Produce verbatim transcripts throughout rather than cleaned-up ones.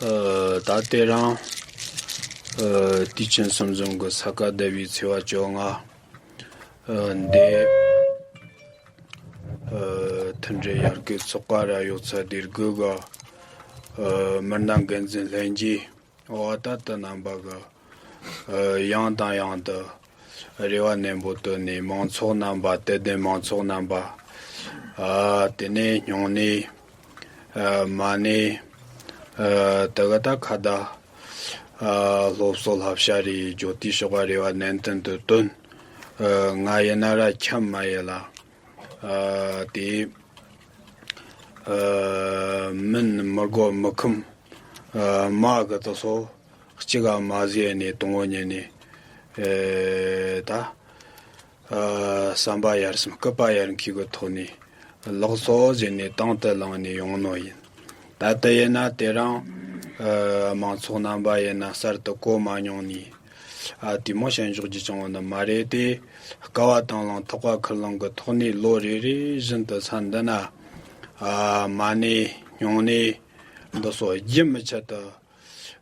ཨ། ད་དེ་རིང་ཨ་དུས་ཆེན་གསུམ་འཛོམས་ཀྱི་ས་ག་ཟླ་བའི་ཚེས་པ་བཅོ་ལྔ་ཨ་འདི་ཨ་མཐུན་སྒྲིལ་ཡར་རྒྱས་ཚོགས་པ་ར་ཡོད་ཚད་དེ་དགོས་ག་ཨ་མི་སྣ་འགན་འཛིན་ལྷན་རྒྱས། འོ་ད་ལྟ་རྣམ་པ་གི་ཨ་ཡང་དང་ཡང་དུ་རེ་བ་ནན་པོ་བཏོན་ནས། མང་ཚོགས་རྣམ་པ། དད་ལྡན་མང་ཚོགས་རྣམ་པ། ཨ་དེ་ནས་སྨྱུང་གནས། ཨ་མ་ཎི། ཨ་དེ་ག་ད་ཁ་བརྡ། ཨ་སློབ་གསོ་བསླབ་བྱ་རེ་བརྗོད་དུས་ཞོགས་པ་རེ་བ་ནན་ཏན་དུ་བཏོན། ཨ་ང་ཡིན་ན་ར་འཁྱམ་མ་ཡིན་ལ། ཨ་དེ་ཨ་མིན་མི་དགོས་མི་ཁོམ། ཨ་མ་གི་དེ་ཚོ་གཅིག་ག་མ་ཟོས་ནས་དང་པོ་ཉིད་ནས་ཨེ་ད་ཨ་བསམ་པ་ཡར་སེམས་སྐུད་པ་ཡར་འཁྱེར་གི་ཐོག་ནས་ལགས་སོ་ཟེར་ནས་དང་དུ་བླངས་ནས་ཡོང་ནོ་ཡིན། ད་ལྟ་ཡིན་ན་དེ་རིང་ཨ་མང་ཚོགས་རྣམ་པ་ཡིན་ན་གསར་དུ་གོ་མ་མྱོང་ནས། ཨ་དེ་མོ་བཤད་འཇོག་རྒྱུ་བྱུང་བ་ནི་མ་རེད་དེ། དཀའ་བ་དང་བླངས་ཐག་པ་ཁུར་བླངས་ཀྱི་ཐོག་ནས་ལོ་རེ་རེ་བཞིན་དུ་ས་འདི་ན་ཨ་མ་ཎི་སྨྱུང་གནས་འདི་ཚོ་རྒྱུན་མི་ཆད་དུ་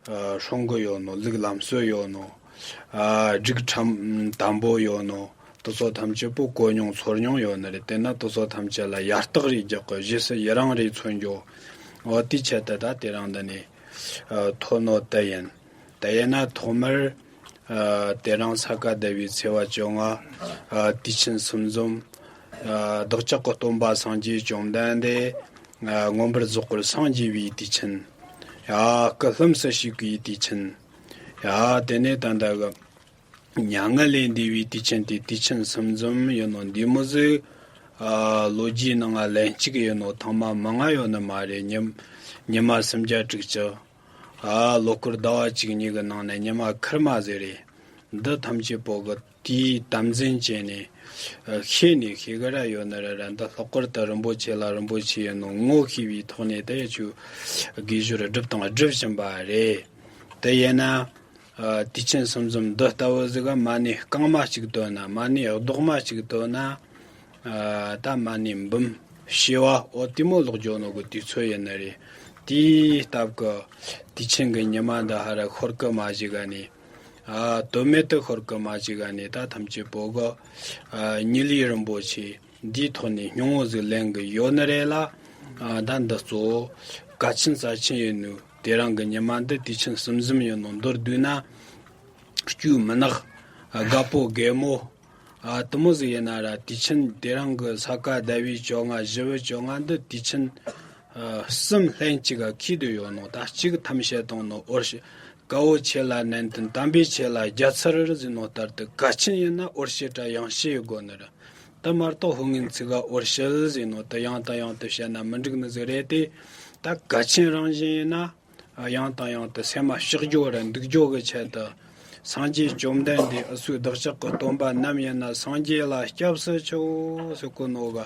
ཨ་སྲུང་གི་ཡོད་ནོ། ལུགས་ལམ་སྲོལ་ཡོད་ནོ། ཨ་སྒྲིག་ཁྲིམས་དམ་པོ་ཡོད་ནོ། དེ་ཚོ་ཐམས་ཅད་པོ་གོ་མྱོང་ཚོར་མྱོང་ཡོད་ནི་རེད། དེ་ན་དེ་ཚོ་ཐམས་ཅད་ལ་ཡར་བརྟག་རེ་རྒྱག་གི། རྗེས་སུ་ཡི་རང་རེ་མཚོན་རྒྱུ། འོ་དེའི་ཆེད་དུ་ད་དེ་རིང་འདི་ནས་ཨ་ཐོན་ནོ་དེ་ཡིན། དེ་ཡིན་ན་ཐོག་མར་ཨ་དེ་རིང་ས་ག་ཟླ་བའི་ཚེས་པ་བཅོ་ལྔ། ཨ་དུས་ཆེན་གསུམ་འཛོམས། ཨ་བདག་ཅག་གི་སྟོན་པ་སངས་རྒྱས་བཅོམ་ལྡན་འདས་ཨ་མངོན་པར་རྫོགས་པར་སངས་རྒྱས་པའི་དུས་ཆེན། ཡ་སྐུ་ལྷུམས་སུ་ཞུགས་པའི་དུས་ཆེན། ཡ་དེ་ནས་ད་ལྟ་གི་མྱ་ངན་ལས་འདས་པའི་དུས་ཆེན་དེ་དུས་ཆེན་གསུམ་འཛོམས་ཡིན་ནོ། འདི་མོ་ཟིག་ཨ་ལོ་རྒྱུས་ནང་ང་ལན་གཅིག་ཡིན་ནོ། ཐེངས་མ་མང་ང་ཡོད་ནི་མ་རེད། ཉི་ཉི་མ་སུམ་བརྒྱ་དྲུག་ཅུ། ཨ་ལོ་སྐོར་ཟླ་བ་གཅིག་གཉིས་ཀྱི་ནང་ནས་ཉི་མ་ཁེར་མ་ཟིག་རེད། འདི་ཐམས་ཅད་པོ་གི་དུས་དམ་འཛིན་བྱས་ནས་ཨ་ཤེས་ནས་ཤེས་གི་ར་ཡོད་ནི་རེད་ར། འདི་ལྷག་པར་དུ་རིན་པོ་ཆེ་ལ་རིན་པོ་ཆེ་ཡིན་ནོ་ངོ་ཤེས་པའི་ཐོག་ནས་དེ་ཆུ་དགེ་སྦྱོར་སྒྲུབ་དང་སྒྲུབ་བཞིན་པ་རེད། དེ་ཡིན་ན་ཨ་དུས་ཆེན་གསུམ་འཛོམས་འདི་ལྟ་བུ་ཟིག་ག་མ་ཎི་རྐང་མ་གཅིག་བཏོན་ན། མ་ཎི་རྡོག་མ་གཅིག་བཏོན་ན། ཨ་ད་མ་ཎི་འབུམ་བྱེ་བ་འོ་དེ་མོ་ལོག་འགྱོ་ནོ་གི་དུས་ཚོད་ཡིན་ནི་རེད། དེའི་སྟབས་ཀྱི་དུས་ཆེན་གྱི་ཉི་མ་འདི་ཧ་ར་ཤོར་གི་མ་བཞག་ག་ནས། ཨ་དོན་མེད་དུ་ཤོར་གི་མ་བཞག་ག་ནས། ད་ཐམས་ཅད་པོ་གི་ཨ་ཉི་ལི་རིན་པོ་ཆེ་འདིའི་ཐོག་ནས་སྙིང་བོ་ཟིག་ལེན་གི་ཡོད་ནི་རེད་ལ། ཨ་ད་འདི་གཙོ་བོ་གལ་ཆེན་རྩ་ཆེན་ཡིན་ནོ། དེ་རིང་གི་ཉི་མ་འདི་དུས་ཆེན་གསུམ་འཛོམས་ཡིན་ནོ་མདོར་བསྡུས་ན། སྐྱུག་མི་ནག་དགའ་པོ་རྒན་མོ། ཨ་དེ་མོ་ཟིག་ཡིན་ན་ར། དུས་ཆེན་དེ་རིང་གི་ས་ག་ཟླ་བའི་བཅོ་ལྔ་བཞི་བཅོ་ལྔ་འདི་དུས་ཆེན་ཨ་གསུམ་ལྷན་ཅིག་ག་འཁེལ་དུ་ཡོད་ནོ། ད་གཅིག་ཐམས་ཅད་དང་ནོ། འོར་ཞེ་དཀའ་བོ་ཆེ་ལ་ནན་ཏན། དམ་པའི་ཆོས་ལ་རྒྱ་ཚར་ཟེར་ནོ་ལྟར་དུ། གལ་ཆེན་ཡིན་ན་འོར་ཞེ་དྲ་ཡང་ཞེ་དགོས་ནི་ར། དེ་མ་གཏོགས་ཧུ་ངན་ཚིག་ག་འོར་ཞེ་ཟེར་ནོ་དེ་ཡང་དང་ཡང་དུ་བཤད་ན་མི་འགྲིག་ནི་ཟིག་རེད་དེ། ད་གལ་ཆེན་རང་བཞིན་ཡིན་ན། ཡང་དང་ཡང་དུ་སེམས་མ་ཕྱག་རྒྱོ་ར་འདུག་རྒྱོ་གི་ཆེད་དུ། སངས་རྒྱས་བཅོམ་ལྡན་འདས་ཨུ་ཚུགས་བདག་ཅག་གི་སྟོན་པ་ནམ་ཡིན་ན་སངས་རྒྱས་ལ་སྐྱབས་སུ་མཆིའོ་ཟེར་གོ་ནོ་ག།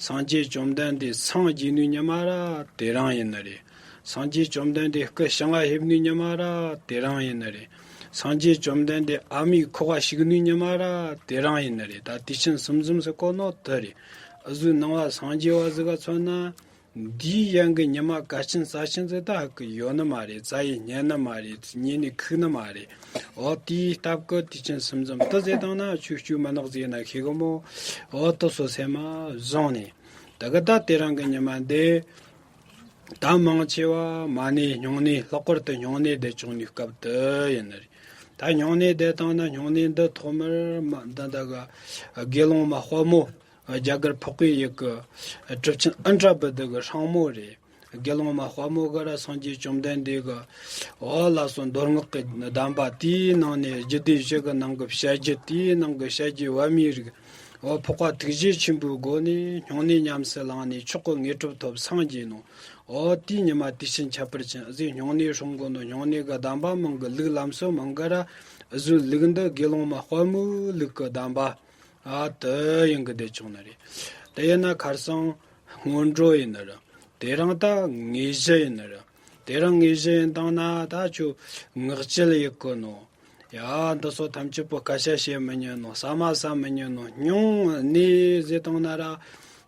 སངས་རྒྱས་བཅོམ་ལྡན་འདས་སངས་རྒྱས་ནུས་ཉི་མ་ར་དེ་རིང་ཡིན་ནི་རེད། སངས་རྒྱས་བཅོམ་ལྡན་འདས་སྐུ་ཞིང་ང་ཕེབས་ནུས་ཉི་མ་ར་དེ་རིང་ཡིན་ནི་རེད། སངས་རྒྱས་བཅོམ་ལྡན་འདས་ཨ་མའི་ཁོག་ག་ཞུགས་ནུས་ཉི་མ་ར་དེ་རིང་ཡིན་ནི་རེད། ད་དུས་ཆེན་གསུམ་འཛོམས་ཟེར་གོ་ནོ་དེ་རེད། ཨུ་ཚུགས་ནང་བ་སངས་རྒྱས་བ་ཟིག་ག་མཚོན་ན། འདིའི་ཡན་གི་ཉི་མ་གལ་ཆེན་རྩ་ཆེན་ཟིག་ད་ཧ་གི་ཡོད་ནི་མ་རེད། རྩ་ཡི་ཉན་ནི་མ་རེད། ཉན་ནི་ཁུག་ནི་མ་རེད། འོ་དེའི་སྟབས་ཀི་དུས་ཆེན་གསུམ་འཛོམས་དུ་ཟེར་བཏང་ན་ཆུ་སྐྱུག་མི་ནག་ཟིག་ན་ཤེས་གི་མོ། འོ་དེ་ཚོ་སེམས་མ་བཟུང་ནས། ད་གི་ད་དེ་རིང་གི་ཉི་མ་འདི་ད་མང་ཆེ་བ་མ་ཎི་སྨྱུང་གནས། ལྷག་པར་དུ་སྨྱུང་གནས་བསྡད་བྱུང་ནི་སྐབས་དུ་ཡིན་ནི་རེད། ད་སྨྱུང་གནས་བསྡད་བཏང་ན་སྨྱུང་གནས་འདི་ཐོག་མར་མ་ད་ད་གི་དགེ་སློང་མ་དཔལ་མོ། རྒྱ་གར་འཕགས་པའི་ཡུལ་གྱི་གྲུབ་ཆེན་ཨ་འདྲ་བུ་དེ་གི་སྲིང་མོ་རེད། དགེ་སློང་མ་དཔལ་མོ་ག་ར་སངས་རྒྱས་བཅོམ་ལྡན་འདས་ཀྱི་འོ་ལ་སོགས་མདོ་སྔགས་ཀྱི་གདམས་པ་དེའི་ནང་ནས་རྒྱུད་སྡེ་བཞི་གི་ནང་གི་བཤད་རྒྱུད། དེའི་ནང་གི་བཤད་རྒྱུད་པད་མའི་རིགས། འོ་འཕགས་པ་ཐུགས་རྗེ་ཆེན་པོའི་སྒོ་ནས་སྨྱུང་གནས་ཉམས་སུ་བླངས་ནས་མཆོག་གི་དངོས་གྲུབ་ཐོབ་སངས་རྒྱས་ནོ། འོ་དེའི་ཉི་མ་དུས་ཆེན་ཁྱད་པར་ཅན་ཟེར། སྨྱུང་གནས་སྲུང་དགོས་ནོ། སྨྱུང་གནས་ཀྱི་གདམས་པ་མང་གི། ལུགས་ལམ་སྲོལ་མང་གི་ར། འུ་ཚོའི་ལུགས་འདི་དགེ་སློང་མ་དཔལ་མོའི་ལུགས་ཀྱི་གདམས་པ། ཨ་དེ་ཡིན་གི་བསྡད་བྱུང་ནི་རེད། དེ་ཡིན་ན་ཁར་སང་སྔོན་འགྲོ་ཡིན་ནི་རེད། དེ་རིང་ད་དངོས་གཞི་ཡིན་ནི་རེད། དེ་རིང་དངོས་གཞི་ཡིན་བཏང་ན་ད་ཁྱོད་ངག་བཅད་ཡི་གོ་ནོ། ཡ་འདི་ཚོ་ཐམས་ཅད་པོ་སྐད་ཆ་བཤད་མི་ཉན་ནོ། ཟ་མ་ཟ་མི་ཉན་ནོ། སྨྱུང་གནས་ཟེར་བཏང་ན་ར།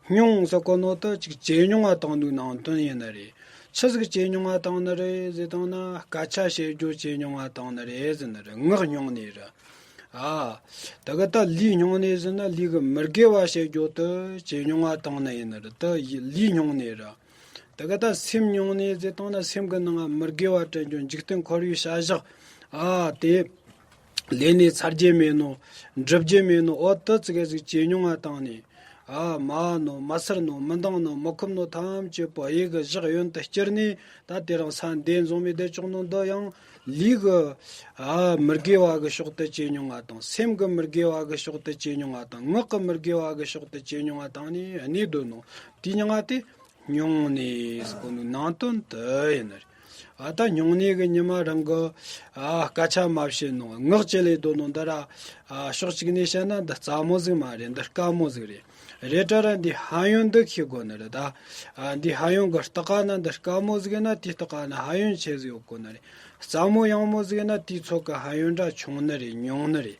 སྨྱུང་ཟེར་གོ་ནོ་དེ་ཅིག་ཇེ་ཉུང་བ་བཏང་ནོའི་ནང་དོན་ཡིན་ནི་རེད། ཆི་ཟིག་ཇེ་ཉུང་ང་བཏང་ནི་རེད་ཟེར་བཏང་ན། སྐད་ཆ་བཤད་རྒྱུ་ཇེ་ཉུང་ང་བཏང་ནི་རེད་ཟེར་ནི་རེད། ངག་ཉུང་ནི་རེད། ཨ། དེ་གི་ད་ལུས་ཉུང་ནི་ཟེར་ན་ལུས་གི་མི་དགེ་བ་བཤད་རྒྱུ་དེ་ཇེ་ཉུང་ང་བཏང་ནི་ཡིན་ནི་རེད། དེ་ལུས་ཉུང་ནི་རེད། དེ་གི་ད་སེམས་ཉུང་ནི་ཟེར་བཏང་ན་སེམས་གི་ནང་ང་མི་དགེ་བ་དྲན་རྒྱུ། འཇིག་རྟེན་འཁོར་བའི་བྱ་བཞག་ཨ་དེ། ལས་ནི་ཚར་རྒྱུ་མེད་ནོ། འགྲུབ་རྒྱུ་མེད་ནོ། འོ་དེ་ཙི་གེ་ཟིག་ཇེ་ཉུང་ང་བཏང་ནི། ཨ། མ་ནོ། མ་ཚར་ནོ། མི་འདང་ནོ། མི་ཁོམ་ནོ་ཐམས་ཅད་པོ་གཡས་གི་ཞག་གཡོན་དུ་བསྐྱུར་ནས། ད་དེ་རིང་ས་འདི་འཛོམས་མི་བསྡད་ཆོག་ནོ་འདི་ཡང་ལུས་གི། ཨ། མི་དགེ་བ་གི་ཕྱོགས་དེ་ཇེ་ཉུང་ང་བཏང་། སེམས་གི་མི་དགེ་བ་གི་ཕྱོགས་དེ་ཇེ་ཉུང་ང་བཏང་། ངག་གི་མི་དགེ་བ་གི་ཕྱོགས་དེ་ཇེ་ཉུང་ང་བཏང་ནི་གནས་སྡོད་ནོ། དེའི་མྱིང་ང་དེ་ཉུང་ནི་ཟེར་གོ་ནོ་ནང་དོན་དེ་ཡིན་ནི་རེད། ཨ། ད་ཉུང་ནི་གི་ཉི་མ་རང་གི། ཨ། སྐད་ཆ་མ་བཤད་ནོ། ངག་ཅི་ལས་སྡོད་ནོ་འདི་ར། ཨ། ཕྱོགས་གཅིག་ནས་བཤད་ན་འདི་སླ་མོ་ཟིག་མ་རེད། འདི་དཀའ་མོ་ཟིག་རེད། རེད་དྲ་ར་འདི་ཕན་ཡོན་འདི་ཤེས་དགོས་ནི་རེད་ད། ཨ། འདི་ཕན་ཡོན་གི་རྟགས་ན་འདི་དཀའ་མོ་ཟིག་ན་དེའི་རྟགས་ན་ཕན་ཡོན་ཆེ་ཟིག་ཡོད་དགོས་ནི་རེད། སླ་མོ་ཡང་མོ་ཟིག་ན་དེའི་ཚོད་གི་ཕན་ཡོན་འདྲ་ཆུང་ནི་རེད། ཉུང་ནི་རེད།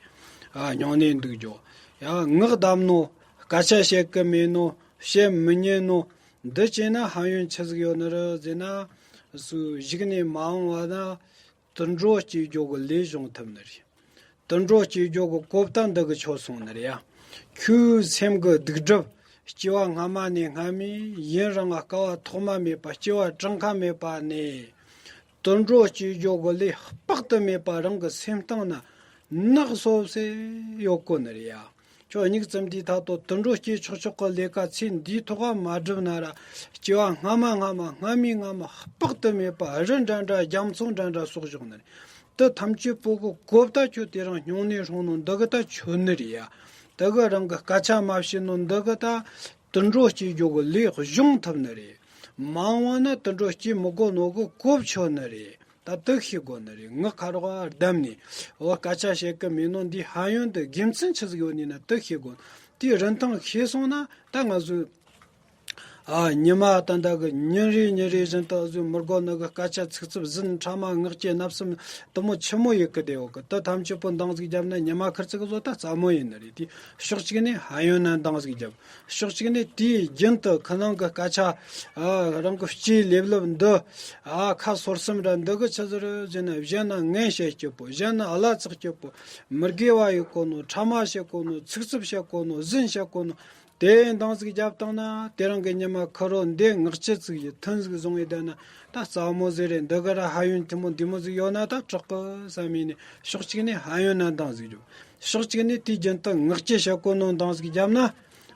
ཨ། ཉུང་ནི་འདུག་རྒྱོ། ཡ། ངག་བསྡམས་ནོ། སྐད་ཆ་བཤད་གི་མེད་ནོ། བཤད་མི་ཉན་ནོ། འདི་བྱས་ན་ཕན་ཡོན་ཆི་ཟིག་ཡོད་ནི་རེད་ཟེར་ན། སུ་གཞུག་ནས་མ་འོངས་པ་ན་དུད་འགྲོ་སྐྱེ་རྒྱུ་གི་ལས་སྦྱོང་ཐུབ་ནི་རེད། དུད་འགྲོ་སྐྱེ་རྒྱུ་གི་གོ་བརྡ་འདི་གི་ཆོད་སོང་ནི་རེད་ཡ། ཁྱོའི་སེམས་གི་སྡིག་སྒྲིབ། སྐྱེ་བ་སྔ་མ་ནས་སྔ་མའི་ཡུན་རིང་ང་དཀའ་བ་ཐོག་མ་མེད་པ། སྐྱེ་བ་གྲངས་ཁ་མེད་པ་ནས། དུད་འགྲོ་སྐྱེ་རྒྱུ་གི་ལས་དཔག་ཏུ་མེད་པ་རང་གི་སེམས་གཏིང་ན་ནག་སོབ་སེ་ཡོད་གོ་ནི་རེད་ཡ། ཁྱོད་སྙིགས་ཙམ་དེའི་ཐད་དུ་དུད་འགྲོ་སྐྱེ་ཆོག་ཆོག་གི་ལས་ཀ་ཚེ་འདིའི་ཐོག་མ་བསྒྲུབས་ན་ར། སྐྱེ་བ་སྔ་མ་སྔ་མ་སྔ་མའི་སྔ་མ་དཔག་ཏུ་མེད་པ་རི་འདྲ་འདྲ་རྒྱ་མཚོ་འདྲ་འདྲ་གསོག་བཞག་ནི་རེད། དེ་ཐམས་ཅད་པོ་གི་གོ་བརྡ་ཁྱོད་དེ་རིང་སྙུང་ནས་སྲུང་ནོ་འདི་གི་ད་ཆོད་ནི་རེད་ཡ། དེ་གི་རང་གི་སྐད་ཆ་མ་བཤད་ནོ་འདི་གི་ད་དུད་འགྲོ་སྐྱེ་རྒྱུ་གི་ལས་སྦྱོང་ཐུབ་ནི་རེད། མ་འོངས་པ་ན་དུད་འགྲོ་སྐྱེ་མི་དགོས་ནོ་གི་གོ་ཆོད་ནི་རེད། ད་དེ་ཤེས་དགོས་ནི་རེད། ངག་ཁ་རོག་བསྡམས་ནས། འོ། སྐད་ཆ་བཤད་གི་མེད་ནོ་འདིའི་ཕན་ཡོན་དེ་དགེ་མཚན་ཆི་ཟིག་ཡོད་ནི་ན་དེ་ཤེས་དགོས། དེའི་རིན་ཐང་ཤེས་སོང་ན་ད་ང་ཚོས། ཨ། ཉི་མ་ད་ལྟ་གི་ཉིན་རེ་ཉིན་རེ་བཞིན་དུ་ཨ་ཟོས་མི་དགོས་ནི་གི་སྐད་ཆ་ཚིག་རྩུབ་ཟིན། ཕྲ་མ་ངག་གི་བརྣབ་སེམས་དེ་མོ་ཆི་མོ་ཡེད་གི་བསྡད་ཡོད་གི། དེ་ཐམས་ཅད་པོ་འདང་ཟིག་བརྒྱབ་ན་ཉི་མ་ཁེར་ཅིག་གི་བཟོ་ད་སླ་མོ་ཡིན་ནི་རེད། དེ་ཕྱོགས་གཅིག་ནས་ཕན་ཡོན་ན་འདང་ཟིག་བརྒྱབ། ཕྱོགས་གཅིག་ནས་དེའི་རྒྱུན་དུ་ཁོ་རང་གི་སྐད་ཆ། ཨ། རང་གི་སྤྱིའི་ལས་སླབ་འདི། ཨ། ཁ་སོར་གསུམ་ར་འདི་གི་ཆི་ཟིག་རེད་ཟེར་ན། གཞན་ན་ངན་བཤད་སྐྱིད་པོ། གཞན་ན་བླ་བཙག་སྐྱིད་པོ། མི་དགེ་བ་ཡེད་གོ་ནོ། ཕྲ་མ་བཤད་གོ་ནོ། ཚིག་རྩུབ་བཤད་གོ་ནོ། ཟིན་བཤད་གོ་ནོ། དེ་འདང་ཟིག་བརྒྱབ་བཏང་ན་དེ་རིང་གི་ཉི་མ་ཁེར་རོ་འདི་ངག་ཅི་ཟིག་ཡིན། ཐུན་ཟིག་བཟུང་ཡི་བསྡད་ན་ད་སླ་མོ་ཟིག་རེད། འདི་ག་ར་ཕན་ཡོན་དེ་མོ་འདི་མོ་ཟིག་ཡོད་ན་ད་དྲག་གི་བསམ་ཡིན་ནས་ཕྱོགས་གཅིག་ནས་ཕན་ཡོན་ན་འདང་ཟིག་རྒྱོབ། ཕྱོགས་གཅིག་ནས་དེའི་རྒྱུན་དུ་ངག་ཅི་བཤད་གོ་ནོ་འདང་ཟིག་བརྒྱབ་ན།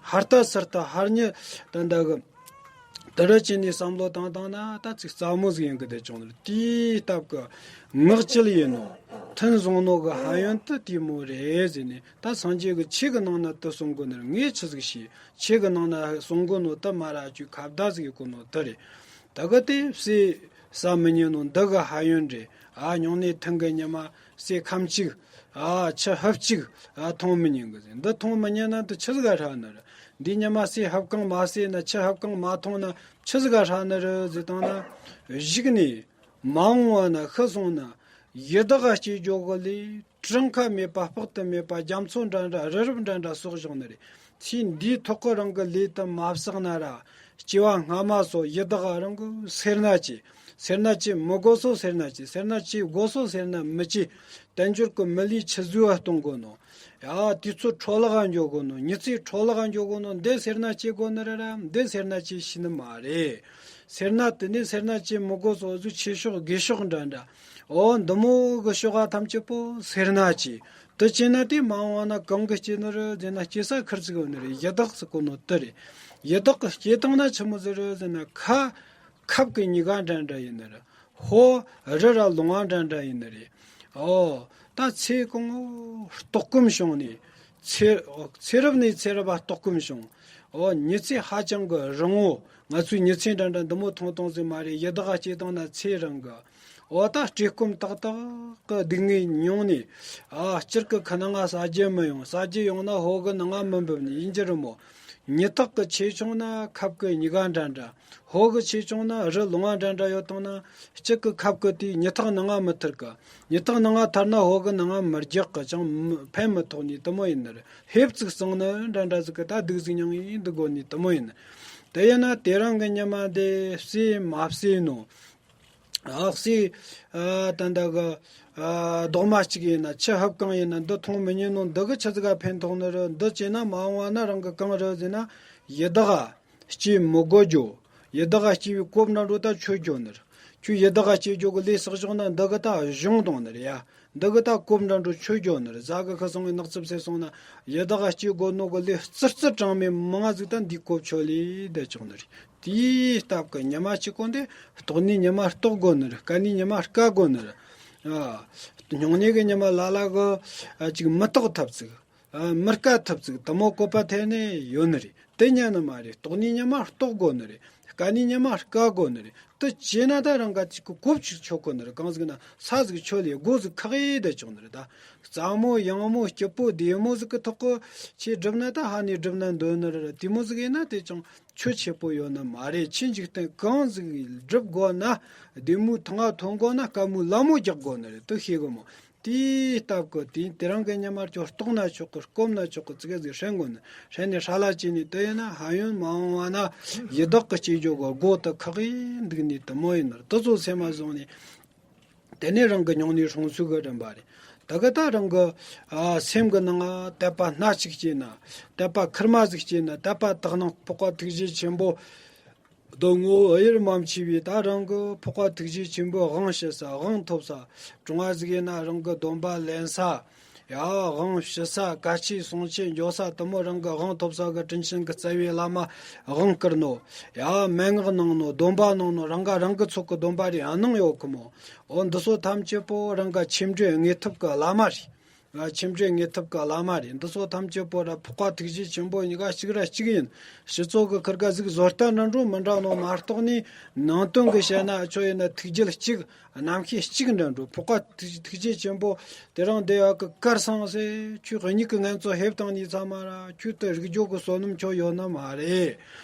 ཧར་ལྟ་ཚུར་ལྟ་ཧར་ཉི་ད་འདི་གི་དེ་རུ་ཅི་ནས་བསམ་བློ་བཏང་བཏང་ན་ད་ཅིག་སླ་མོ་ཟིག་ཡིན་གི་བསྡད་ཆོག་ནི་རེད། དེའི་སྟབས་ཀྱིས་ངག་ཅི་ལ་ཡིན་ནོ། ཐུན་བཟུང་ནོ་གི་ཕན་ཡོན་དེ་དེ་མོ་རེད་ཟེར་ནས། ད་སངས་རྒྱས་ཀྱིས་ཆོས་ཀྱི་ནང་ན་དེ་གསུང་གོ་ནི་རེད། ངས་ཆི་ཟིག་ཤེས། ཆོས་ཀྱི་ནང་ན་གསུང་གོ་ནོ་དེ་མ་ར་ཅིག་ཁ་བརྡ་ཟིག་ཡེད་གོ་ནོ་དེ་རེད། ད་གི་དེ་ཟས་ཟ་མི་ཉན་ནོ་འདི་གི་ཕན་ཡོན་རེད། ཨ། སྨྱུང་གནས་ཐུན་གི་ཉི་མ་ཟས་ཁམ་གཅིག་ཨ། ཆུ་ཧུབ་གཅིག་ཨ། འཐུང་མི་ཉན་གི་ཟེར། འདི་འཐུང་མི་ཉན་ན་འདི་ཆི་ཟིག་ག་ཧྲ་ནི་རེད། འདི་ཉི་མ་ཟས་ཧུབ་གང་མ་ཟོས་ན། ཆུ་ཧུབ་གང་མ་འཐུང་ན་ཆི་ཟིག་ག་ཧྲ་ནི་རེད་ཟེར་བཏང་ན། གཞུག་ནས་མ་འོངས་པ་ན་ཤི་སོང་ན་ཡི་དྭགས་ག་སྐྱེ་རྒྱུ་གི་ལས་གྲངས་ཁ་མེད་པ་དཔག་ཏུ་མེད་པ་རྒྱ་མཚོ་འདྲ་འདྲ་རི་རབ་འདྲ་འདྲ་གསོག་བཞག་ནི་རེད། ཚེ་འདིའི་ཐོག་གི་རང་གི་ལས་དེ་མ་བསགས་ན་ར། སྐྱེ་བ་སྔ་མ་སོགས་ཡི་དྭགས་རང་གི་སེར་སྣ་བྱེད། སེར་སྣ་བྱེད་མི་དགོས་སོ་སེར་སྣ་བྱེད། སེར་སྣ་བྱེད་དགོས་སོ་སེར་སྣ་མི་བྱེད། དལ་འབྱོར་གྱི་མི་ལུས་ཆུད་ཟོས་གཏོང་དགོས་ནོ། ཡ། དུས་ཚོད་འཕྲོ་བརླག་ག་འགྱོ་དགོས་ནོ། མྱི་ཚེ་འཕྲོ་བརླག་ག་འགྱོ་དགོས་ནོ། འདི་སེར་སྣ་བྱེད་དགོས་ནི་རེད་ར། འདི་སེར་སྣ་བྱེད་ཤེས་ནི་མ་རེད། སེར་སྣ་དེ་ནས་སེར་སྣ་བྱེད་མི་དགོས་སོ་ཟུ་ཆོས་ཕྱོགས་དགེ་ཕྱོགས་འདྲ་འདྲ། འོ། འདི་མོ་གི་ཕྱོགས་ག་ཐམས་ཅད་པོ་སེར་སྣ་བྱེད། དེ་བྱས་ན་དེ་མ་འོངས་པ་ན་གང་གི་སྐྱེ་ནི་རེད་ཟེར་ན། སྐྱེ་ས་ཁེར་ཅིག་ཡོད་ནི་རེད། ཡི་དྭགས་ཟེར་གོ་ནོ་དེ་རེད། ཡི་དྭགས་གི་སྐྱེ་སྟངས་ན་ཆི་མོ་ཟིག་རེད་ཟེར་ན། ཁ་ཁབ་ཀྱི་སྙི་ག་འདྲ་འདྲ་ཡིན་ནི་རེད། ཧོ། རི་ར་ལུང་བ་འདྲ་འདྲ་ཡིན་ནི་རེད། ཨོ། ད་ཚེ་གང་བོ་ལྟོགས་སྐོམ་བྱུང་ནས། ཚེ་ཚེ་རབས་ནས་ཚེ་རབས་ལ་ལྟོགས་སྐོམ་བྱུང་། ཨོ། མྱི་ཚེ་ཧ་ཅང་གི་རིང་བོ། ང་ཚོའི་མྱི་ཚེ་འདྲ་འདྲ་འདི་མོ་ཐུང་ཐུང་ཟིག་མ་རེད། ཡི་དྭགས་སྐྱེ་སྟངས་ན་ཚེ་རིང་གི། ཨོ། ད་བཀྲེས་སྐོམ་ཏག་ཏག་གི་སྡུག་བསྔལ་མྱོང་ནས། ཨ། སྤྱིར་གི་ཁ་ནང་ང་ཟ་རྒྱུ་མི་ཡོང་། ཟ་རྒྱུ་ཡོང་ན་ཕོ་གི་ནང་ང་མི་འབབ་ནི་ཡིན་རྒྱུ་རེད་མོ། མྱི་རྟགས་གི་ཆེ་ཆུང་ན་ཁབ་གི་སྙི་ག་འདྲ་འདྲ། ཕོ་གི་ཆེ་ཆུང་ན་རི་ལུང་བ་འདྲ་འདྲ་ཡོད་བཏང་ན། གཅིག་གི་ཁབ་གི་དེ་མྱི་རྟགས་ནང་ང་མི་ཐར་གི། མྱི་རྟགས་ནང་ང་ཐར་ན་ཕོ་གི་ནང་ང་མི་རྒྱག་གི། ཅང་མི་ཕན་མི་ཐོགས་ནི་དེ་མོ་ཡིན་ནི་རེད། ཧེབ་ཙིག་གཙང་ནི་འདྲ་འདྲ་ཟིག་གི་ད་སྡུག་ཟིག་མྱངས་ཡིན་འདུག་དགོས་ནི་དེ་མོ་ཡིན། ད་ དེ་ཡིན་ན་དེ་རིང་གི་ཉི་མ་འདི་བསུས་མ་བསུས་ནོ། ཨ་བསུས། ཨ་ད་འདི་གི་ཨ་རྡོག་མ་གཅིག་ཡིན་ན་ཆུ་ཧུབ་གང་ཡིན་ན་འདི་འཐུང་མི་ཉན་ནོ། འདི་གི་ཆི་ཟིག་ག་ཕན་ཐོགས་ནི་རེད། འདི་བྱས་ན་མ་འོངས་པ་ན་རང་གི་གང་རེད་ཟེར་ན། ཡི་དྭགས་སྐྱེ་མི་དགོས་རྒྱུ། ཡི་དྭགས་སྐྱེ་བའི་གོ་འདྲ་འགྲོ་ད་ཆོད་རྒྱུ་ནི་རེད། ཁྱོད་ཡི་དྭགས་སྐྱེ་རྒྱུ་གི་ལས་བསགས་བཞག་ན་འདི་གི་ད་གཞུང་དང་ནི་རེད་ཡ། འདི་གི་ད་གོ་འདྲ་འགྲོ་ཆོད་རྒྱུ་ནི་རེད། ཟ་གི་ཁུ་སོང་བའི་ནགས་ཚིབས་ཟེར་སོང་ན་ཡི་དྭགས་སྐྱེ་དགོས་ནོ་གི་ལས་རྩུབ་རྩུབ་གྲངས་མེད་མང་ང་ཟིག་ད་འདི་གོ་ཆོད་ལས་བསྡད་ཆོག་ནི་རེད། དེའི་སྟབས་ཀྱི་ཉི་མ་གཅིག་གོ་འདི་ལྟོགས་ནི་ཉི་མ་ལྟོགས་དགོས་ནི་རེད། དཀའ་ནི་ཉི་མ་དཀའ་དགོས་ནི་རེད། ཨ། སྨྱུང་གནས་གི་ཉི་མ་ལ་ལ་གི་ཨ་ཅིག་མི་ལྟོགས་ཐབས་ཟིག། ཨ། མི་དཀའ་ཐུབ་ཚིག་དུ་མོ་བཀོད་པ་ཐེ་ནས་ཡོད་ནི་རེད། དེ་ཉན་ནི་མ་རེད། ལྟོགས་ནི་ཉི་མ་ལྟོགས་དགོ་ནི་རེད། དཀའ་ནི་ཉི་མ་དཀའ་དགོ་ནི་རེད། དུ་བྱས་ན་ད་རང་ག་ཅིག་གི་གོ་ཅིག་ཆོད་གོ་ནི་རེད། གང་ཟིག་ན་ས་ཟིག་ཆོད་ལས་སྒོ་ཟིག་ཁག་ཡེ་བསྡད་ཆོག་ནི་རེད། ད་གཙང་མོ་ཡང་མོ་སྐྱིད་པོ་བདེ་མོ་ཟིག་གི་ཐོག་གི་ཆེ་སྒྲུབ་ན་ད་ཧ་ནས་སྒྲུབ་ན་འདོད་ནི་རེད། དེ་མོ་ཟིག་ཡིན་ན་དེ་ཅང་ཆོད་ཆེ་པོ་ཡོད་ནི་མ་རེད། ཆེ་འཇིག་རྟེན་གང་ཟིག་སྒྲུབ་དགོ་ན་བདེ་མོའི་ཐང་ང་ཐོན་དགོ་ན་དཀའ་མོའི་ལ་མོ་རྒྱག་དགོ་ནི་རེད། དུ་ཤེས་གི་མོ། དེའི་སྟབས་ཀྱིས་དེ་དེ་རིང་གི་ཉི་མར་ཁྱོད་ལྟོགས་ན་ཆོག་གི། སྐོམ་ན་ཆོག་གི། ཙི་གེ་ཟིག་ཧྲན་དགོས་ནི། ཧྲན་ནས་ཧྲ་ལ་བྱས་ནས་དེ་ཡིན་ན་ཧ་ཡོན་མ་འོངས་བ་ན་ཡི་དྭགས་ཀྱི་སྐྱེ་རྒྱུ་གི་སྒོ་དེ་ཁག་ཡིན་འདུག་ནས་དུ་མོ་ཡིན་ནར་དུ་ཚོ་སེམས་མ་བཟུང་ནས། དེ་ནས་རང་གི་སྨྱུང་གནས་སྲུང་ཚུལ་གི་རིམ་པ་རེད། དེ་གི་ད་རང་གི་ཨ་སེམས་གི་ནང་ང་དད་པ་སྣ་གཅིག་སྐྱེས་ན། དད་པ་ཁེར་མ་ཟིག་སྐྱེས་ན། དད་པ་དག་སྣང་འཕགས་པ་ཐུགས་རྗེ་ཆེན་པོ། དོན་ངོ་དབྱེར་མ་མཆིས་པའི་ད་རང་གི་འཕགས་པ་ཐུགས་རྗེ་ཆེན་པོའི་དབང་ཞུ་ས། དབང་ཐོབ་ས། གྲོང་བ་ཟིག་ཡིན་ན་རང་གི་སྡོམ་པ་ལེན་ས། ཡ། དབང་ཞུ་ས། བཀའ་ཆོས་གསུང་ཆོས་འཇོག་ས་དུ་མོ་རང་གི་དབང་ཐོབ་ས་གི་དྲིན་ཆེན་གི་རྩ་བའི་བླ་མ་དབང་བསྐུར་ནོ། ཡ། མན་ངག་གནང་ནོ། སྡོམ་པ་གནང་ནོ། རང་ག་རང་གི་ཚོགས་གི་སྡོམ་པ་རེ་གནང་ཡོད་གི་མོ། འོ་འདི་ཚོ་ཐམས་ཅད་པོ་རང་ག་ཆེ་འབྲིང་དངོས་ཐུབ་གི་བླ་མ་རེད། ང་ཆེ་འབྲིང་དངོས་ཐུབ་ཀྱི་བླ་མ་རེད། འདི་ཚོ་ཐམས་ཅད་པོ་ར་འཕགས་པ་ཐུགས་རྗེ་ཆེན་པོ་གཉིས་ཀ་གཅིག་ར་གཅིག་ཡིན། སྤྱི་ཚོགས་ཀྱི་ཁུར་ག་ཟིག་བཟོ་ལྟ་འདྲ་འགྲོ་མི་འདྲ་ནོ་མ་གཏོགས་ནི། ནང་དོན་གྱི་བཤད་ན་ཁྱོད་ཡིན་ན་ཐུགས་རྒྱུད་གཅིག་རྣམ་ཤེས་གཅིག་འདྲ་འགྲོ། འཕགས་པ་ཐུགས་ཐུགས་རྗེ་ཆེན་པོ་དེ་རིང་འདི་ཡག་གི་གར་སོང་ཟེར་ཁྱོད་གཉིས་ཀྱི་ངན་ཚོ་ཧེབ་བཏང་ནི་ཚང་མ་ར་ཁྱོད་དུ་རིག་རྒྱུ་གི་བསོད་ནམས་ཁྱོད་ཡོད་ན་མ་རེད།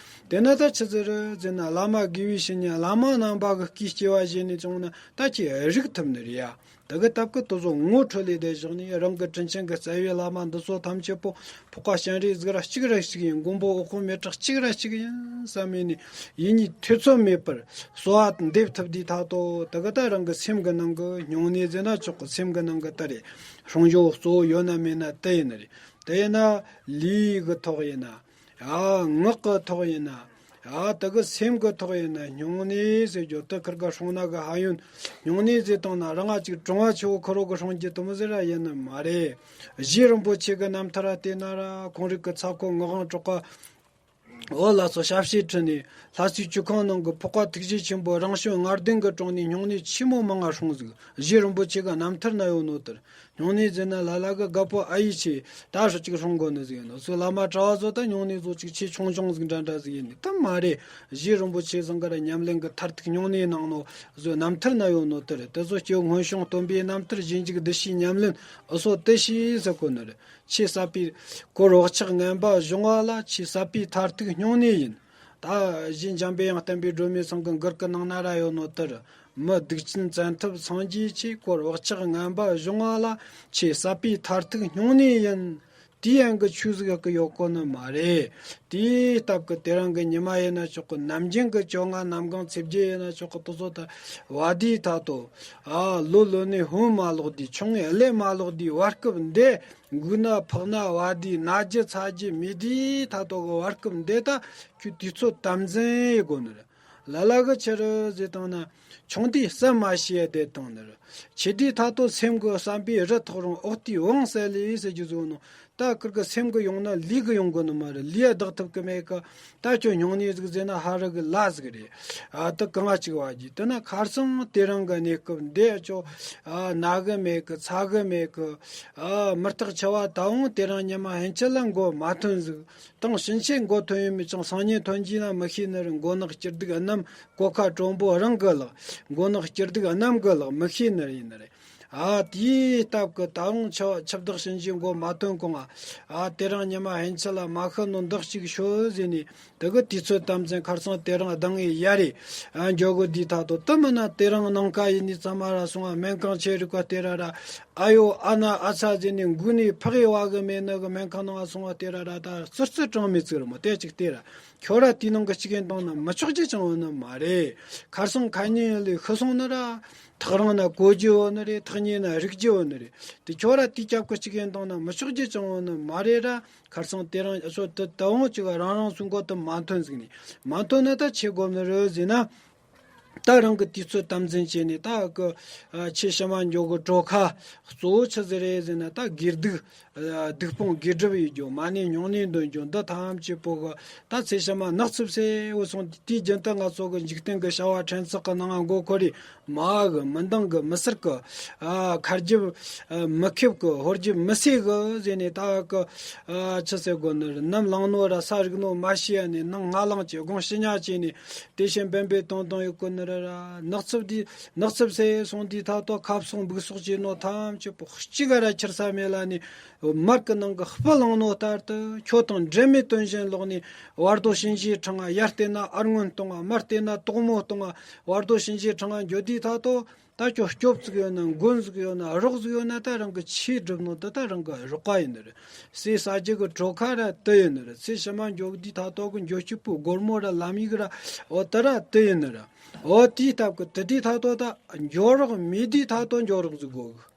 དེ་ན་ད་ཆི་ཟིག་རེད་ཟེར་ན། བླ་མ་དགེ་བའི་བཤེས་གཉེན་བླ་མ་རྣམ་པ་གི་སྐུའི་སྐྱེ་བ་བཞེས་ནས་བྱུང་ན་ད་ཁྱེད་རིག་ཐུབ་ནི་རེད་ཡ། དེ་གི་སྟབས་ཀྱིས་དེ་ཚོ་ངོ་འཕྲོད་ལས་བསྡད་བཞག་ནས། རང་གི་དྲིན་ཆེན་གྱི་རྩ་བའི་བླ་མ་འདི་ཚོ་ཐམས་ཅད་པོ་འཕགས་པ་སྤྱན་རས་གཟིགས་ར་གཅིག་ར་གཅིག་ཡིན། མགོན་པོ་འོད་དཔག་མེད་གྲགས་གཅིག་ར་གཅིག་ཡིན་བསམ་མེད་ནས་ཡིད་གཉིས་ཐེ་ཚོམ་མེད་པར་གསོལ་བ་འདེབས་ཐུབ་དུས་ཐག་ཏོ། དེ་གི་ད་རང་གི་སེམས་ཀྱི་ནང་གི་སྨྱུང་གནས་ཟེར་ན་ཆོག་གི། སེམས་ཀྱི་ནང་གི་དེ་རེད། སྲུང་སྐྱོབ་གཙོ་བོ་ཡོད་ན་མེད་ན་དེ་ཡིན་ནི་རེད། དེ་ཡིན་ན་ལུས་ཀྱི་ཐོག་ཡིན་ན། ཡ། ངག་གི་ཐོག་ཡིན་ན། ཡ། དེ་གི་སེམས་ཀྱི་ཐོག་ཡིན་ན་སྨྱུང་གནས་ཟེར་རྒྱུ་དེ་ཁུར་ག་སྲུང་ན་གི་ཧ་ཡོན། སྨྱུང་གནས་ཟེར་བཏང་ན་རང་ང་ཅིག་གྲོང་བ་ཆེ་བོ་ཁུར་རོ་གི་སྲུང་རྒྱུ་དེ་མོ་ཟེར་ར་ཡིན་ནི་མ་རེད། རྗེ་རིན་པོ་ཆེ་གི་རྣམ་ཐར་ར་བལྟས་ན་ར་ཁོང་རིགས་ཀྱི་ཚ་ཁོ་ངག་དབང་གྲགས་པ། འོ་ལགས་སོ། ཞབས་ཕྱི་ཁྲིད་ནས་ལྷ་སའི་བཅུ་ཁང་ནང་གི་འཕགས་པ་ཐུགས་རྗེ་ཆེན་པོ་རང་བྱུང་ལྔ་ལྡན་གྱི་དྲུང་ནས་སྨྱུང་གནས་ཆེན་མོ་མང་ང་སྲུང་ཟིག། རྗེ་རིན་པོ་ཆེ་གི་རྣམ་ཐར་ན་ཡོད་ནོ་དེར། སྨྱུང་གནས་ཟེར་ན་ལ་ལ་གི་དགའ་པོ་ཨ་ཡེ་ཆེ་ད་ཧྲུ་ཅིག་སྲུང་དགོ་ནི་ཟིག་ཡིན་ནོ། སུ་བླ་མ་གྲྭ་བ་ཚོ་ད་སྨྱུང་གནས་ཚོ་ཅིག་ཆེ་ཆུང་ཆུང་ཟིག་འདྲ་འདྲ་ཟིག་ཡིན་ནི་ད་མ་རེད། རྗེ་རིན་པོ་ཆེ་ཚང་གི་ར་ཉམས་ལེན་གི་མཐར་ཐུག་སྨྱུང་གནས་གནང་ནོ་ཟོ་རྣམ་ཐར་ན་ཡོད་ནོ་དེ་རེད། དེ་ཚོ་སྐྱེ་བོ་སྔོན་བྱུང་སྟོན་པའི་རྣམ་ཐར་རྗེས་འཇུག་བདུད་བཞིའི་ཉམས་ལེན་འུ་ཚོ་དེ་ཤེས་ཟེར་གོ་ནི་རེད། ཆེས་ཟབ་པའི་སྐོར་བག་ཆགས་ངན་པ་སྦྱོང་བ་ལ་ཆེས་ཟབ་པའི་མཐར་ཐུག་སྨྱུང་གནས་ཡིན། ད་གཞན་འཇམ་པའི་དབྱངས་བསྟན་པའི་སྒྲོན་མེ་ཚང་གི་མགུར་གི་ནང་ན་ར་ཡོད་ནོ་དེར། མི་སྡིག་ཅན་བཙན་ཐབས་སངས་རྒྱས་ཆེ། སྐོར་བག་ཆགས་ངན་པ་སྦྱོང་བ་ལ། ཆེས་ཟབ་པའི་མཐར་ཐུག་སྨྱུང་གནས་ཡིན། དེའི་ཡན་གི་ཆོས་ཟིག་གི་ཡོད་གོ་ནི་མ་རེད། དེའི་སྟབས་ཀྱིས་དེ་རིང་གི་ཉི་མ་ཡིན་ན་ཆོག་གི། ནམ་རྒྱུན་གི་བཅོ་ལྔ་གནམ་གང་ཚེས་བརྒྱད་ཡིན་ན་ཆོག་གི། དེ་ཚོ་ད་བ་དེའི་ཐ་དོ། ཨ། ལོ་ལོན་ནས་ཧོན་མ་ལོག་དུས། ཆུང་ངུས་ཀླད་མ་ལོག་དུས་བར་སྐབས་འདི། འགུག་ན་འཕགས་ན་བ་དེའི། ན་རྒྱུ་ཚ་རྒྱུ་མེད་དུས་ཐ་དོ་གི་བར་སྐབས་འདི་ད་ཁྱོད་དུས་ཚོད་དམ་འཛིན་ཡེ་དགོ་ནི་རེད། ལ་ལ་གི་ཆི་རེད་ཟེར་བཏང་ན། ཆུང་དུས་བསམ་མ་ཤེས་ཡ་བསྡད་བཏང་ནི་རེད། ཆེ་དུས་ཐ་དོ་སེམས་གི་བསམ་པའི་རི་ཐོག་རང་འོག་ཏུའི་བང་བསལ་ལེ་ཟེར་རྒྱུ་ཟོ་ནོ། ད་ཁུར་གི་སེམས་གི་ཡོང་ན་ལུས་གི་ཡོང་དགོ་ནི་མ་རེད། ལུས་ཡ་བདག་ཐུབ་གི་མེད་གི། ད་ཁྱོད་སྨྱུང་གནས་ཟིག་ཟེར་ན་ཧ་རི་གི་ལ་ཟིག་རེད། ཨ། ད་གང་ང་ཅིག་བ་རྒྱུ་དེ་ན་ཁར་སང་དེ་རིང་གི་གནས་སྐབས་འདི་ཁྱོད། ཨ། ན་གི་མེད་གི། ཚ་གི་མེད་གི། ཨ། མི་རྟག་འཆི་བ་ད་འོང་དེ་རིང་ཉི་མ་ཕན་ཆད་ལ་མགོ་མ་ཐོན་ཟིག། དང་ཕྱིན་ཆད་མགོ་ཐོན་ཡོད་མི་ཅང་སང་ཉིན་ཐོན་གྱིས་ན་མི་ཤེས་ནི་རེད། མགོ་ནག་སྐྱིད་སྡུག་རྣམས་གོ་ཁ་དྲོན་པོ་རང་གི་ལག། མགོ་ནག་སྐྱིད་སྡུག་རྣམས་གི་ལག་མི་ཤེས་ནི་རེད་ཡིན་ནི་རེད། ཨ། དེའི་སྟབས་ཀྱིས་ད་རུང་ཆ་ཆབ་བདག་ཕྱིན་ཆད་མགོ་མ་ཐོན་གོང་ང་། ཨ། དེ་རིང་ཉི་མ་ཕན་ཆད་ལ་མ་ཤི་ནོ་འདི་གཅིག་ཤོད་ཟེར་ནས། དེ་གི་དུས་ཚོད་དམ་འཛིན་ཁར་སང་དེ་རིང་ལྡང་ངེ་ཡ་རེ་འཇོག་གི་དུས་ཐག་ཏུ་དུ་མི་ན་དེ་རིང་ནངས་ཀ་ཡིན་ནི་ཚང་མ་ར་སོང་བ་སྨན་ཁང་ཆེ་རིག་པ་དེ་ར་ར་ཨ་ཡོ་ཨ་ན་ཨ་ཚ་ཟེར་ནི་འགུ་ནི་ཕག་ཡི་བ་གི་མེད་ནི་གི་སྨན་ཁང་ནང་སོང་བ་དེ་ར་ར་ད་ཙི་ཙི་གྲང་མི་ཚིག་ར་མོ་དེ་ཅིག་དེ་ར་ཁྱོད་ར་དེའི་ནང་གི་གཅིག་ཡིན་བཏང་ན་མི་ཆོག་རྒྱུ་ཅང་ཡོད་ནི་མ་རེད། ཁར་སང་ཁ་ཉིན་ལས་ཤི་སོང་ནི་ར་ཐག་རིང་ན་གོ་རྒྱུ་ཡོད་ནི་རེད། ཐག་ཉེ་ན་རིག་རྒྱུ་ཡོད་ནི་རེད། དེ་ཁྱོད་ར་དེའི་སྐྱབས་གི་གཅིག་ཡིན་བཏང་ན་མི་ཆོག་རྒྱུ་ཅང་ཡོད་ནི་མ་རེད་ར། ཁར་སང་དེ་རིང་ཨ་ཚོ་དུ་དུ་འོང་ཅིག་རང་རང་སུ་མགོ་དུ་མ་མཐུན་ཟིག་ནི་མ་མཐུན་ན་ད་ཆེ་དགོ་ནི་རེད་ཟེར་ན། ད་རང་གི་དུས་ཚོད་དམ་འཛིན་བྱས་ནས་ད་གི་ཨ་ཆེ་ཕྱི་མ་འཇོག་གི་གྲོ་ཁ་གཙོ་བོ་ཆི་ཟིག་རེད་ཟེར་ན། ད་དགེ་སྡིག་ཨ་སྡིག་སྤོང་དགེ་སྒྲུབ་ཡེད་རྒྱུ། མ་ཎི་སྨྱུང་གནས་འདོན་རྒྱུ། འདི་ཐམས་ཅད་པོ་གི་ད་ཚེ་ཕྱི་མ་ནག་ཚིབ་སེ་འོ་སོང་། དེའི་རྒྱུན་དུ་ང་ཚོ་གི་འཇིག་རྟེན་གི་བྱ་བ་ཕྲན་ཚེགས་གི་ནང་མགོ་འཁོར་རེ། མ་གི་མི་འདང་གི་མི་སེར་གི་ཨ་ཁ་རྒྱབ་ཨ་མི་ཁེབ་གི་ཧོར་རྒྱབ་མི་སེ་གི་ཟེར་ནས་ད་གི་ཨ་ཆི་ཟེར་དགོ་ནི་རེད། ནམ་ལངས་ནོ་ར་ས་རིག་ནོ་མ་ཤེས་ཡ་ནས་ནང་ང་ལངས་ཀྱི་དགོང་ཕྱི་ཉ་བྱས་ནས་དེ་བཞིན་བན་བན་ཏོང་ཏོང་ཡོད་གོ་ནི་རེད་ར། ནག་ཚིབ་དེ་ནག་ཚིབ་སེ་སོང་དུས་ཐ་ཐོ་ཁབ་སོང་སྦུག་སོག་བྱས་ནོ་ཐམས་ཅད་པོ་གཅིག་ག་ར་ཁྱེར་ས་མེད་ལ་ནི། མར་གི་ནང་གི་སྤུ་ལངས་ནོ་ལྟར་དུ་ཁྱོད་དང་འབྲལ་མེད་དོན་གཞན་ལོག་ནས་བར་དོ་གཤིན་རྗེའི་འཕྲང་ང་། ཡར་བལྟས་ན་ཨར་སྔོན་གཏོང་ང་། མར་བལྟས་ན་དོག་མོ་གཏོང་ང་། བར་དོ་གཤིན་རྗེའི་འཕྲང་ང་འགྱོ་དུས་ཐ་ཐོ་ད་ཁྱོད་སྐྱོབ་ཙིག་ཡོད་ན་མགོན་ཟིག་ཡོད་ན་རོགས་ཟིག་ཡོད་ན་ད་རང་གི་ཆེས་སྒྲུབ་ནོ་དེ་ད་རང་གི་རོགས་པ་ཡིན་ནི་རེད། ཟས་ཟ་རྒྱུ་གི་གྲོ་ཁ་ར་དེ་ཡིན་ནི་རེད། ཚེ་ཕྱི་མ་འགྱོ་དུས་ཐ་ཐོ་གི་འགྱོ་སྤྱོད་པོ་སྒོར་མོ་ར་ལམ་ཡིག་ར་འོ་དེ་ར་དེ་ཡིན་ནི་རེད། འོ་དེའི་སྟབས་གི་དེ་དུས་ཐ་ཐོ་ད་འགྱོ་རོགས་མེད་དུས་ཐ་ཐོ་འགྱོ་རོགས་ཟིག་དགོ་གི།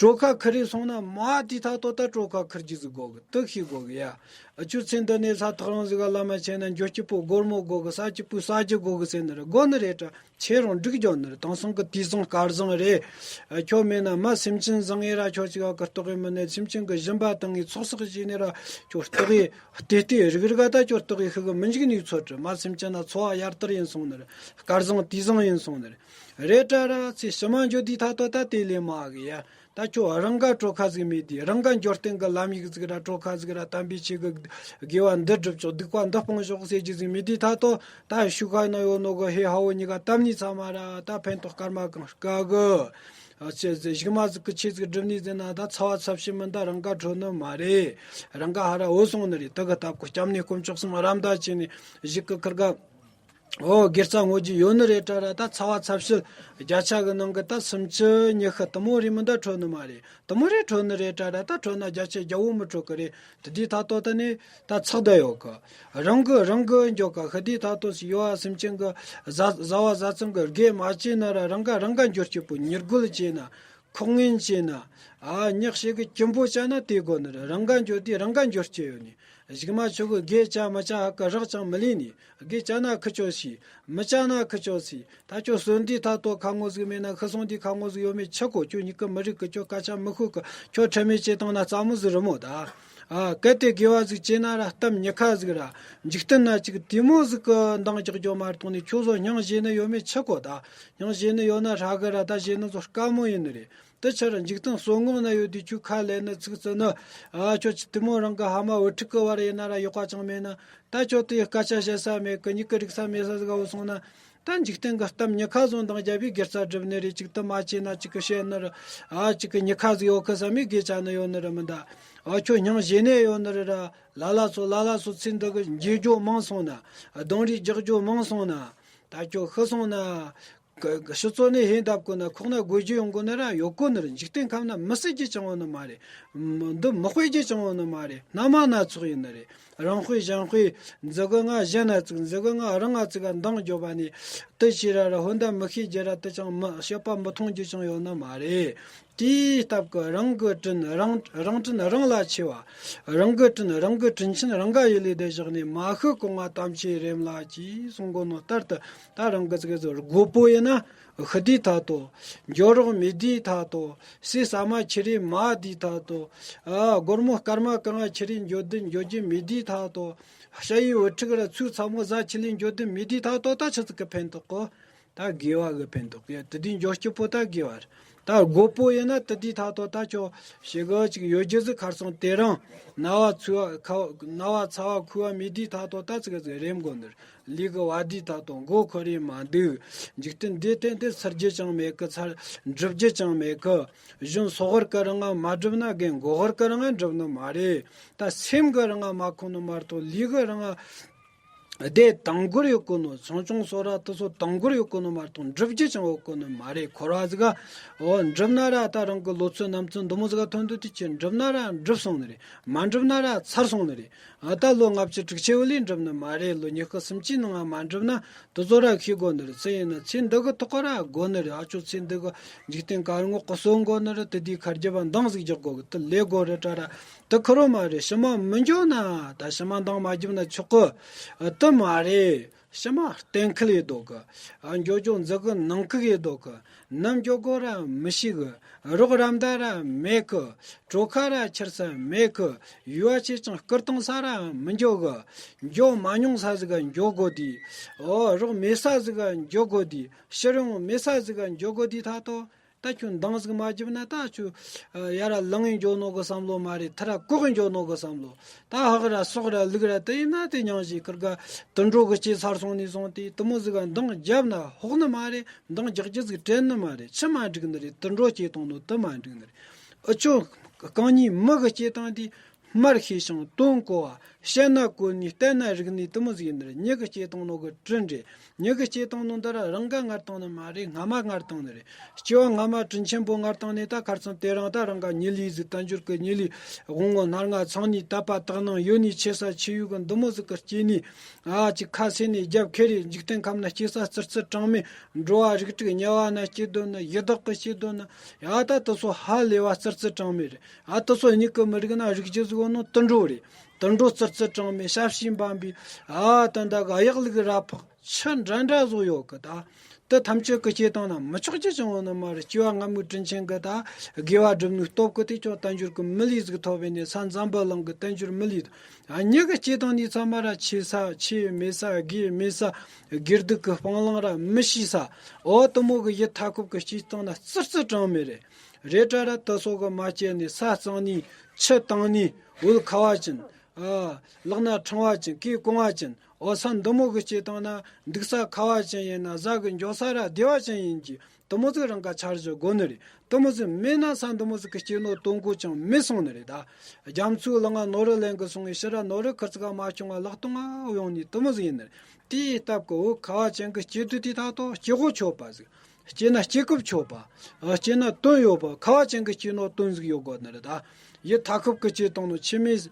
གྲོ་ཁ་ཁུར་རེ་སོང་ན་མ་དེ་ཐ་ཏོ་ད་གྲོ་ཁ་ཁུར་རྒྱུ་ཟིག་དགོ་གི། དེ་ཤེས་དགོ་གི་ཡ། ཨ་ཆུ་ཚན་འདི་ནས་ས་ཐག་རིང་ཟིག་ག་ལམ་མ་ཆེ་ན་འགྱོ་སྐྱིད་པོ་སྒོར་མོ་དགོ་གི། ཟ་སྐྱིད་པོ་ཟ་རྒྱུ་དགོ་གི་ཟེར་ནི་རེད། དགོ་ནི་རེད་དྲ། ཁྱེད་རང་འགྲིག་འགྱོ་ནི་རེད། དེང་སང་གི་དུས་བཟང་སྐལ་བཟང་རེད། ཨ་ཁྱོད་མེད་ན་མ་སེམས་ཅན་བཟང་ངེ་ར་ཁྱོད་ཅིག་ག་གི་ལྟོགས་གི་མི་ནས་སེམས་ཅན་གི་སྦྱིན་པ་བཏང་ངེ་ཚོགས་བསགས་བྱས་ནས་ར་ཁྱོད་ལྟོགས་གི་བལྟས་བལྟས་རིག་རིག་ག་ད་ཁྱོད་ལྟོགས་གི་ཤི་གི་མི་འཇིག་ནི་ཚོད་དྲ། མ་སེམས་ཅན་ན་འཚོ་བ་ཡར་དར་ཡིན་སོང་ནི་རེད། སྐལ་བཟང་དུས་བཟང་ཡིན་སོང་ནི་རེད། རེད་དྲ་ར། ཚེ་ཕྱི་མ་འགྱོ་དུས་ཐ་ཏོ་ད་དེ་ལས་མ་གི་ཡ། ད་ཁྱོད་རང་ག་གྲོ་ཁ་ཟིག་མེད་དུས། རང་ག་འབྱོར་སྟེང་གི་ལམ་ཡིག་ཟིག་ར་གྲོ་ཁ་ཟིག་ར་དམ་པའི་ཆོས་གི་དགེ་བ་འདི་སྒྲུབ་ཆོག་སྡིག་པ་འདི་སྤོང་ཆོག་ཟེར་རྒྱུ་ཟིག་མེད་དུས་ཐ་ཏོ་ད་ཤུགས་ཁ་ན་ཡོད་ནོ་གི་ཧེ་ཧ་བོ་གཉིས་ཀ་གཏམ་ནི་ཚང་མ་ར་ད་ཕན་ཐོགས་སྐར་མ་གང་དཀའ་གི། ཨ་ཆེ་ཟེ་གཞུག་མ་ཟིག་གི་ཆེ་ཟིག་སྒྲུབ་ནི་ཟེར་ན་ད་ཚ་བ་ཚབས་ཆེ་མིན་ད་རང་ག་འཕྲོད་ནི་མ་རེད། རང་ག་ཧ་ར་འོ་སོང་ནི་རེད། དེ་གི་སྟབས་གི་སྐྱབས་གནས་དཀོན་མཆོག་གསུམ་རམ་ད་བྱས་ནས་གཞུག་གི་ཁུར་ག་ཨོ་དགེ་རྩ་བསྔོ་རྒྱུ་ཡོད་ནི་རེད་དྲ་ར། ད་ཚ་བ་ཚབས་ཆེ་བརྒྱ་ཆ་གི་ནང་གི་ད་སུམ་ཅུ་ཉི་ཤུ་དུ་མོ་རེ་མིན་ད་འཕྲོད་ནི་མ་རེད། དུ་མོ་རེ་འཕྲོད་ནི་རེད་དྲ་ར། ད་འཕྲོད་ན་བརྒྱ་ཆ་བརྒྱ་བོ་མི་འཕྲོད་གི་རེད། དེ་དུས་ཐ་ཏོ་ད་ནི་ད་ཚགས་ད་ཡོད་གི། རང་གི་རང་གི་འཇོག་ག་ཤི་དུས་ཐ་ཏོ་སི་ཡོ་བ་སེམས་ཅན་གི་བཟའ་བཟའ་བ་བཟའ་ཚང་གི་དགེ་མ་བྱས་ན་ར་རང་ག་རང་ག་འབྱོར་སྐྱིད་པོ་ཉེར་བགོད་བྱས་ན། ཁོག་ངན་བྱས་ན། ཨ་ཉག་ཤེས་གི་སྐྱིན་པོ་བྱ་ན་དེ་དགོ་ནི་རེད། རང་ག་འགྱོ་དུས་རང་ག་འགྱོ་སྐྱེ་ཡོད་ནི། གཞུག་མ་ཆོ་གི་དགེ་བྱ་མི་བྱ་ཧ་གི་རག་ཅང་མི་ལས་ནི། དགེ་བྱ་ན་ཁི་ཆོ་སི། མི་བྱ་ན་ཁི་ཆོ་སི། ད་ཁྱོད་གསོན་དུས་ཐ་ཏོ་ཁ་ངོ་ཟིག་མེད་ན་ཤི་སོང་དུས་ཁ་ངོ་ཟིག་ཡོད་མེད་ཆི་གོ། ཁྱོད་མྱིག་གི་མི་རིག་གི། ཁྱོད་སྐད་ཆ་མི་ཤོད་གི། ཁྱོད་ཁྲེལ་མེད་བྱེད་བཏང་ན་རྩ་མོ་ཟིག་རི་མོ་ད། ཨ་གལ་ཏེ་དགེ་བ་ཟིག་བྱས་ན་ར་གཏམ་ཉི་ཁ་ཟིག་ར། འཇིག་རྟེན་ན་ཅིག་དེ་མོ་ཟིག་གི་འདང་རྒྱག་རྒྱུ་མ་གཏོགས་ནི་ཁྱོད་ཚོ་སྙིང་རྗེ་ནི་ཡོད་མེད་ཆི་གོ་ད། སྙིང་རྗེ་ནི་ཡོད་ན་ཧྲ་གི་ར། ད་གཞན་ནི་ཚོ་དཀའ་མོ་ཡིན་ནི་རེད། དེ་ཕྱིར་འཇིག་རྟེན་གསོན་ངོགས་ན་ཡོད་དུས་ཁྱོད་ཁ་ལེན་ནི་ཚིག་བརྩི་ནི། ཨ་ཁྱོད་ཀྱི་དེ་མོ་རང་གི་ཕ་མ་བུ་ཕྲུག་གི་བར་ཡིན་ན་ར་ཡག་པ་ཅང་མེད་ན། ད་ཁྱོད་དེ་སྐད་ཆ་བཤད་ས་མེད་གི། མྱིག་གི་རིག་ས་མེད་ས་ཟིག་ག་བུད་སོང་ན། ད་འཇིག་རྟེན་གི་གཏམ་ཉི་ཁ་བཟོ་འདང་རྒྱབ་པའི་དགེ་རྩ་སྒྲུབ་ནི་རེད། ཅིག་དེ་མ་བྱས་ན་ཅིག་གི་བཤད་ནི་ར། ཨ་ཅིག་གི་ཉི་ཁ་ཟིག་ཡོད་གི་ས་མེད་དགེ་བྱ་ནི་ཡོད་ནི་ར་མིན་ད། ཨ་ཁྱོད་སྙིང་རྗེ་ནི་ཡོད་ནི་ར་ར། ལ་ལ་ཚོ་ལ་ལ་ཚོ་ཚེ་འདི་གི་འགྱེལ་རྒྱུ་མང་སོང་ན། གདོང་རིས་རྒྱག་རྒྱུ་མང་སོང་ན། ད་ཁྱོད་ཤི་སོང་ན། གི་གི་ཕྱི་ཚོ་ནས་ཧེ་འདབ་གོ་ན་ཁོག་ན་དགོས་རྒྱུ་ཡོང་གོ་ན་ར་ཡོད་གོ་ནི་རེད། འཇིག་རྟེན་ཁམས་ན་མི་སྲིད་རྒྱུ་ཅང་ཡོད་ནི་མ་རེད། མ་འདི་མི་དཔེ་རྒྱུ་ཅང་ཡོད་ནི་མ་རེད། སྣ་མ་སྣ་ཚོགས་ཡིན་ནི་རེད། རང་དཔེ་གཞན་དཔེ་འཛི་གི་ང་གཞན་ན་ཚིག་འཛི་གི་ང་རང་ང་ཚིག་ག་འདང་རྒྱོབ་པ་ནི་དེ་ཕྱིར་ར་ར་ཧོན་ད་མི་ཤེས་རྒྱུ་ར། དེ་ཅང་མི་བཤད་པ་མི་མཐོང་རྒྱུ་ཅང་ཡོད་ནི་མ་རེད། དེའི་སྟབས་ཀྱིས་རང་གི་དྲིན་རང་རང་དྲིན་རང་ལ་ཆེ་བ། རང་གི་དྲིན་རང་གི་དྲིན་ཆེན་རང་ག་ཡུལ་ལས་བསྡད་བཞག་ནས་མ་ཤི་གོང་ང་དམ་ཆོས་རེམ་ལ་གྱིས་གསུང་གོ་ནོ་ལྟར་དུ། ད་རང་གི་ཚིག་ཚོ་དགོས་པོ་ཡིན་ན་ཤི་དུས་ཐ་ཏོ། འགྱོ་རོགས་མེད་དུས་ཐ་ཏོ། ཟས་ཟ་མ་ཁྱེར་རེ་མ་དུས་ཐ་ཏོ། ཨ་སྒོར་མོ་སྐར་མ་གང་ང་ཁྱེར་རེ་འགྱོ་དུས་འགྱོ་རྒྱུ་མེད་དུས་ཐ་ཏོ། ཤ་ཡི་བུ་ཕྲུག་ར་ཚུགས་ཚ་མོ་ཟ་ཁྱེར་རེ་འགྱོ་དུས་མེད་དུས་ཐ་ཏོ། ད་ཆི་ཟིག་གི་ཕན་ཐོགས་གོ། ད་དགེ་བ་གི་ཕན་ཐོགས་ཡ། དེ་དུས་འགྱོ་སྐྱིད་པོ་ད་དགེ་བ་རེད། ད་དགོས་པོ་ཡིན་ན་དེ་དུས་ཐ་ཏོ་ད་ཁྱོད་ཞེ་གི་ཅིག་ཡོད་རྒྱུ་ཟིག་ཁར་སང་དེ་རིང་ན་བ་ཚ་བ་ཁ་ན་བ་ཚ་བ་ཁུ་བ་མེད་དུས་ཐ་ཏོ་ད་ཚིག་ཟིག་རེམ་དགོ་ནི་རེད། ལུས་གི་བ་དུས་ཐ་ཏོ་མགོ་འཁོར་རེ་མ་འདུག་འཇིག་རྟེན་འདི་སྟེང་དེ་ཚར་རྒྱུ་ཅང་མེད་གི། ཚར་འགྲུབ་རྒྱུ་ཅང་མེད་གི། གཞུང་སོ་བར་གི་རང་ང་མ་འགྲུབ་ན་རྒན་མགོ་བར་གི་རང་ང་འགྲུབ་ནི་མ་རེད། ད་སེམས་གི་རང་ང་མ་ཁོང་ནི་མ་གཏོགས་ལུས་གི་རང་ང་ བསྡད་དང་སྒོར་ཡོད་གོ་ནོ། ཆུང་ཆུང་སོ་ར་དེ་ཚོ་དང་སྒོར་ཡོད་གོ་ནོ་མ་གཏོགས་འགྲུབ་རྒྱུ་ཅང་ཡོད་གོ་ནོ་མ་རེད། འཁོར་བ་ཟིག་ག་འོ་འགྲུབ་ན་ར་ད་རང་གི་ལོ་ཚོད་ནམ་ཚོད་འདི་མོ་ཟིག་ག་ཐོན་འདུག་དུས་ཀྱི་འགྲུབ་ན་ར་འགྲུབ་སོང་ནི་རེད། མ་འགྲུབ་ན་ར་ཚར་སོང་ནི་རེད། ཨ་ད་ལོ་ལྔ་བཅུ་དྲུག་ཅུ་བོ་ལས་འགྲུབ་ནི་མ་རེད། ལོ་ཉི་ཤུ་སུམ་ཅུའི་ནང་ང་མ་འགྲུབ་ན་དེ་ཚོ་ར་ཤེས་དགོ་ནི་རེད། ཚེ་ཡིན་ན་ཚེ་འདི་གི་ཐོག་ག་ར་དགོ་ནི་རེད། ཨ་ཅོ་ཚེ་འདི་གི་འཇིག་རྟེན་དཀར་ངོ་གི་གསོན་དགོ་ནི་རེད། དེ་དུས་ཁ་རྒྱབ་འདང་ཟིག་རྒྱག་དགོ་གི། དེ་ལས་དགོ་རེད་དྲ་ར་དེ་ཁེར་རོ་མ་རེད། ཕྱི་མ་མི་འགྱོ་ན་ད་ཕྱི་མ་འདང་མ་རྒྱབ་ན་ཆོག་གི་དེ་མ་རེད། ཕྱི་མ་གཏན་འཁེལ་ཡོད་དོ་གི། ཨ་འགྱོ་འགྱོ་འཛི་གི་ནང་ཁུག་ཡོད་དོ་གི། ནམ་འགྱོ་དགོ་ར་མི་ཤེས་གི། རོགས་རམ་ད་ར་མེད་གི། གྲོ་ཁ་ར་ཁྱེར་ས་མེད་གི། ཡུལ་བ་ཆེ་ཅང་སྐུར་བཏང་ས་ར་མི་འགྱོ་གི། འགྱོ་མ་མྱོང་ས་ཟིག་ག་འགྱོ་དགོ་དུས། ཨོ་རོགས་མེད་ས་ཟིག་ག་འགྱོ་དགོ་དུས། ཕྱིར་ཡོང་མེད་ས་ཟིག་ག་འགྱོ་དགོ་དུས་ད་ལྟོ། ད་ཁྱོད་འདང་ཟིག་མ་རྒྱབ་ན་ད་ཁྱོད་ཡར་ལངས་ཡིན་འགྱོ་ནོ་གི་བསམ་བློ་མ་རེད། ཐར་ལྐོག་གི་འགྱོ་ནོ་གི་བསམ་བློ། ད་ཧག་ར་སོག་ར་ལུག་ར་དེ་ཡིན་ན་དེ་མྱང་བཞིན་ཁིར་ག་དུད་འགྲོ་གི་སྐྱེས་ཚར་སོང་ནས་བཟུང་སྟེ་དེ་མོ་ཟིག་ག་འདང་རྒྱབ་ན་ཧོག་ནི་མ་རེད། འདང་རྒྱག་རྒྱུ་ཟིག་དྲན་ནི་མ་རེད། ཆི་མ་འགྲིག་ནི་རེད། དུད་འགྲོ་སྐྱེས་བཏང་ནོ་དེ་མ་འགྲིག་ནི་རེད། ཨུ་ཆོ་རྐང་གཉིས་མི་གི་སྐྱེས་བཏང་དུས། སྨྲར་ཤེས་ཤིང་དོན་གོ་བ། བཤད་ན་གོ་ནི་བསྟན་ན་རིག་ནི་དེ་མོ་ཟིག་ཡིན་ནི་རེད། མྱི་གི་སྐྱེས་བཏང་ནོ་གི་དྲིན་རེད། མྱི་གི་སྐྱེས་བཏང་ནོ་འདི་ར་རང་ག་ངར་བཏང་ནི་མ་རེད། སྔ་མ་ངར་བཏང་ནི་རེད། སྐྱེ་བ་སྔ་མ་དྲིན་ཆེན་པོ་ངར་བཏང་ནི་ད་ཁར་སང་དེ་རིང་ད་རང་ག་ཉི་ལི་ཟིག་དལ་འབྱོར་གི་ཉི་ལི་དབང་བོ་སྣ་ལྔ་ཚང་ནི་དད་པ་དག་སྣང་ཡོད་ནི་ཆེ་ས་ཆེ་ཡུལ་གི་འདི་མོ་ཟིག་གི་སྐྱེས་ནི། ཨ་ཅིག་ཁ་སེ་ནི་རྒྱབ་ཁེ་རེ་འཇིག་རྟེན་ཁམས་ན་སྐྱེས་ས་ཙིར་ཙིར་གྲངས་མེད། འགྲོ་བ་རིགས་དྲུག་དམྱལ་བ་ན་སྐྱེ་འདོད་ནི། ཡི་དྭགས་གི་སྐྱེ་འདོད་ནི། ཡ་ད་དེ་ཚོ་ཧ་ལས་པ་ཙིར་ཙིར་གྲངས་མེད་རེད། ཨ་དེ་ཚོ་མྱིག་གིས་མི་རིག་ན་རིག་རྒྱུ་ཟིག་ཡོད་ནོ་དུད་འགྲོ་རེད། དུད་འགྲོ་ཙིར་ཙིར་གྲངས་མེད། ཞབས་ཕྱི་འབམ་པའི་ཨ་ད་འདྲ་གི་གཡག་ལུག་ར་ཕག་ཆི་འདྲ་འདྲ་བཟོ་ཡོད་གི། ད་དེ་ཐམས་ཅད་གི་སྐྱེས་བཏང་ན་མི་ཆོག་རྒྱུ་ཅང་ཡོད་ནི་མ་རེད། སྐྱེ་བ་སྔ་མའི་དྲིན་ཆེན་གི་ད་དགེ་བ་སྒྲུབ་ནི་སྟོབས་གི་དེ་ཅང་དལ་འབྱོར་གི་མི་ལུས་ཟིག་ཐོབ་པའི་ནས་ས་འཛམ་བུ་གླིང་གི་དལ་འབྱོར་མི་ལུས། ཨ་མྱི་གི་སྐྱེས་བཏང་ནི་ཚང་མ་ར་ཆེ་ས་ཆེ་མེད་ས་དགེ་མེད་ས་དགེ་སྡིག་གི་སྤང་བླང་ར་མི་ཤེས་ས། འོ་དེ་མོ་གི་ཡུལ་མཐའ་འཁོབ་གི་སྐྱེས་བཏང་ན་ཙིར་ཙིར་གྲངས་མེད་རེད། རེད་དྲ་ར་དེ་ཚོ་གི་མ་སྐྱེས་ནས་ས་གཙང་ནི་ཆུ་དྭངས་ནི་འོད་ཁ་བ་ཅན། ཨ་ལག་ན་ཕྲེང་བ་ཅན། གོས་གོང་བ་ཅན། འོ་ས་འདི་མོ་གི་སྐྱེས་བཏང་ན་འདུག་ས་ཁ་བ་ཅན་ཡིན་ན་བཟའ་གི་འགྱོ་ས་ར་བདེ་བ་ཅན་ཡིན་གྱི། དེ་མོ་ཟིག་རང་ག་འཆར་གཞི་དགོ་ནི་རེད། དེ་མོ་ཟིག་མེད་ན་ས་འདི་མོ་ཟིག་གི་སྐྱེས་ནོ་དོན་གོ་ཅང་མེད་སོང་ནི་རེད་ད། རྒྱ་མཚོའི་གླིང་ང་ནོར་བུ་ལེན་གི་སོང་ངས་ཕྱིར་ར་ནོར་བུ་ཁུར་ཚིག་ག་མ་བྱུང་བ་ལག་སྟོང་ང་ཡོང་ནི་དེ་མོ་ཟིག་ཡིན་ནི་རེད། དེའི་སྟབས་ཀྱི་འོ་ཁ་བ་ཅན་གི་སྐྱེས་དུས་དེ་ད་ལྟོ་སྐྱེ་སྒོ་ཆོད་པ་ཟིག་སྐྱེས་ན་སྐྱེ་སྐབས་ཆོད་པ། ཨ་སྐྱེས་ན་དོན་ཡོད་པ། ཁ་བ་ཅན་གི་སྐྱེས་ནོ་དོན་ཟིག་ཡོད་དགོ་ནི་རེད་ད། ཡུལ་མཐའ་འཁོབ་གི་སྐྱེས་བཏང་ནོ་ཆེ་མེད།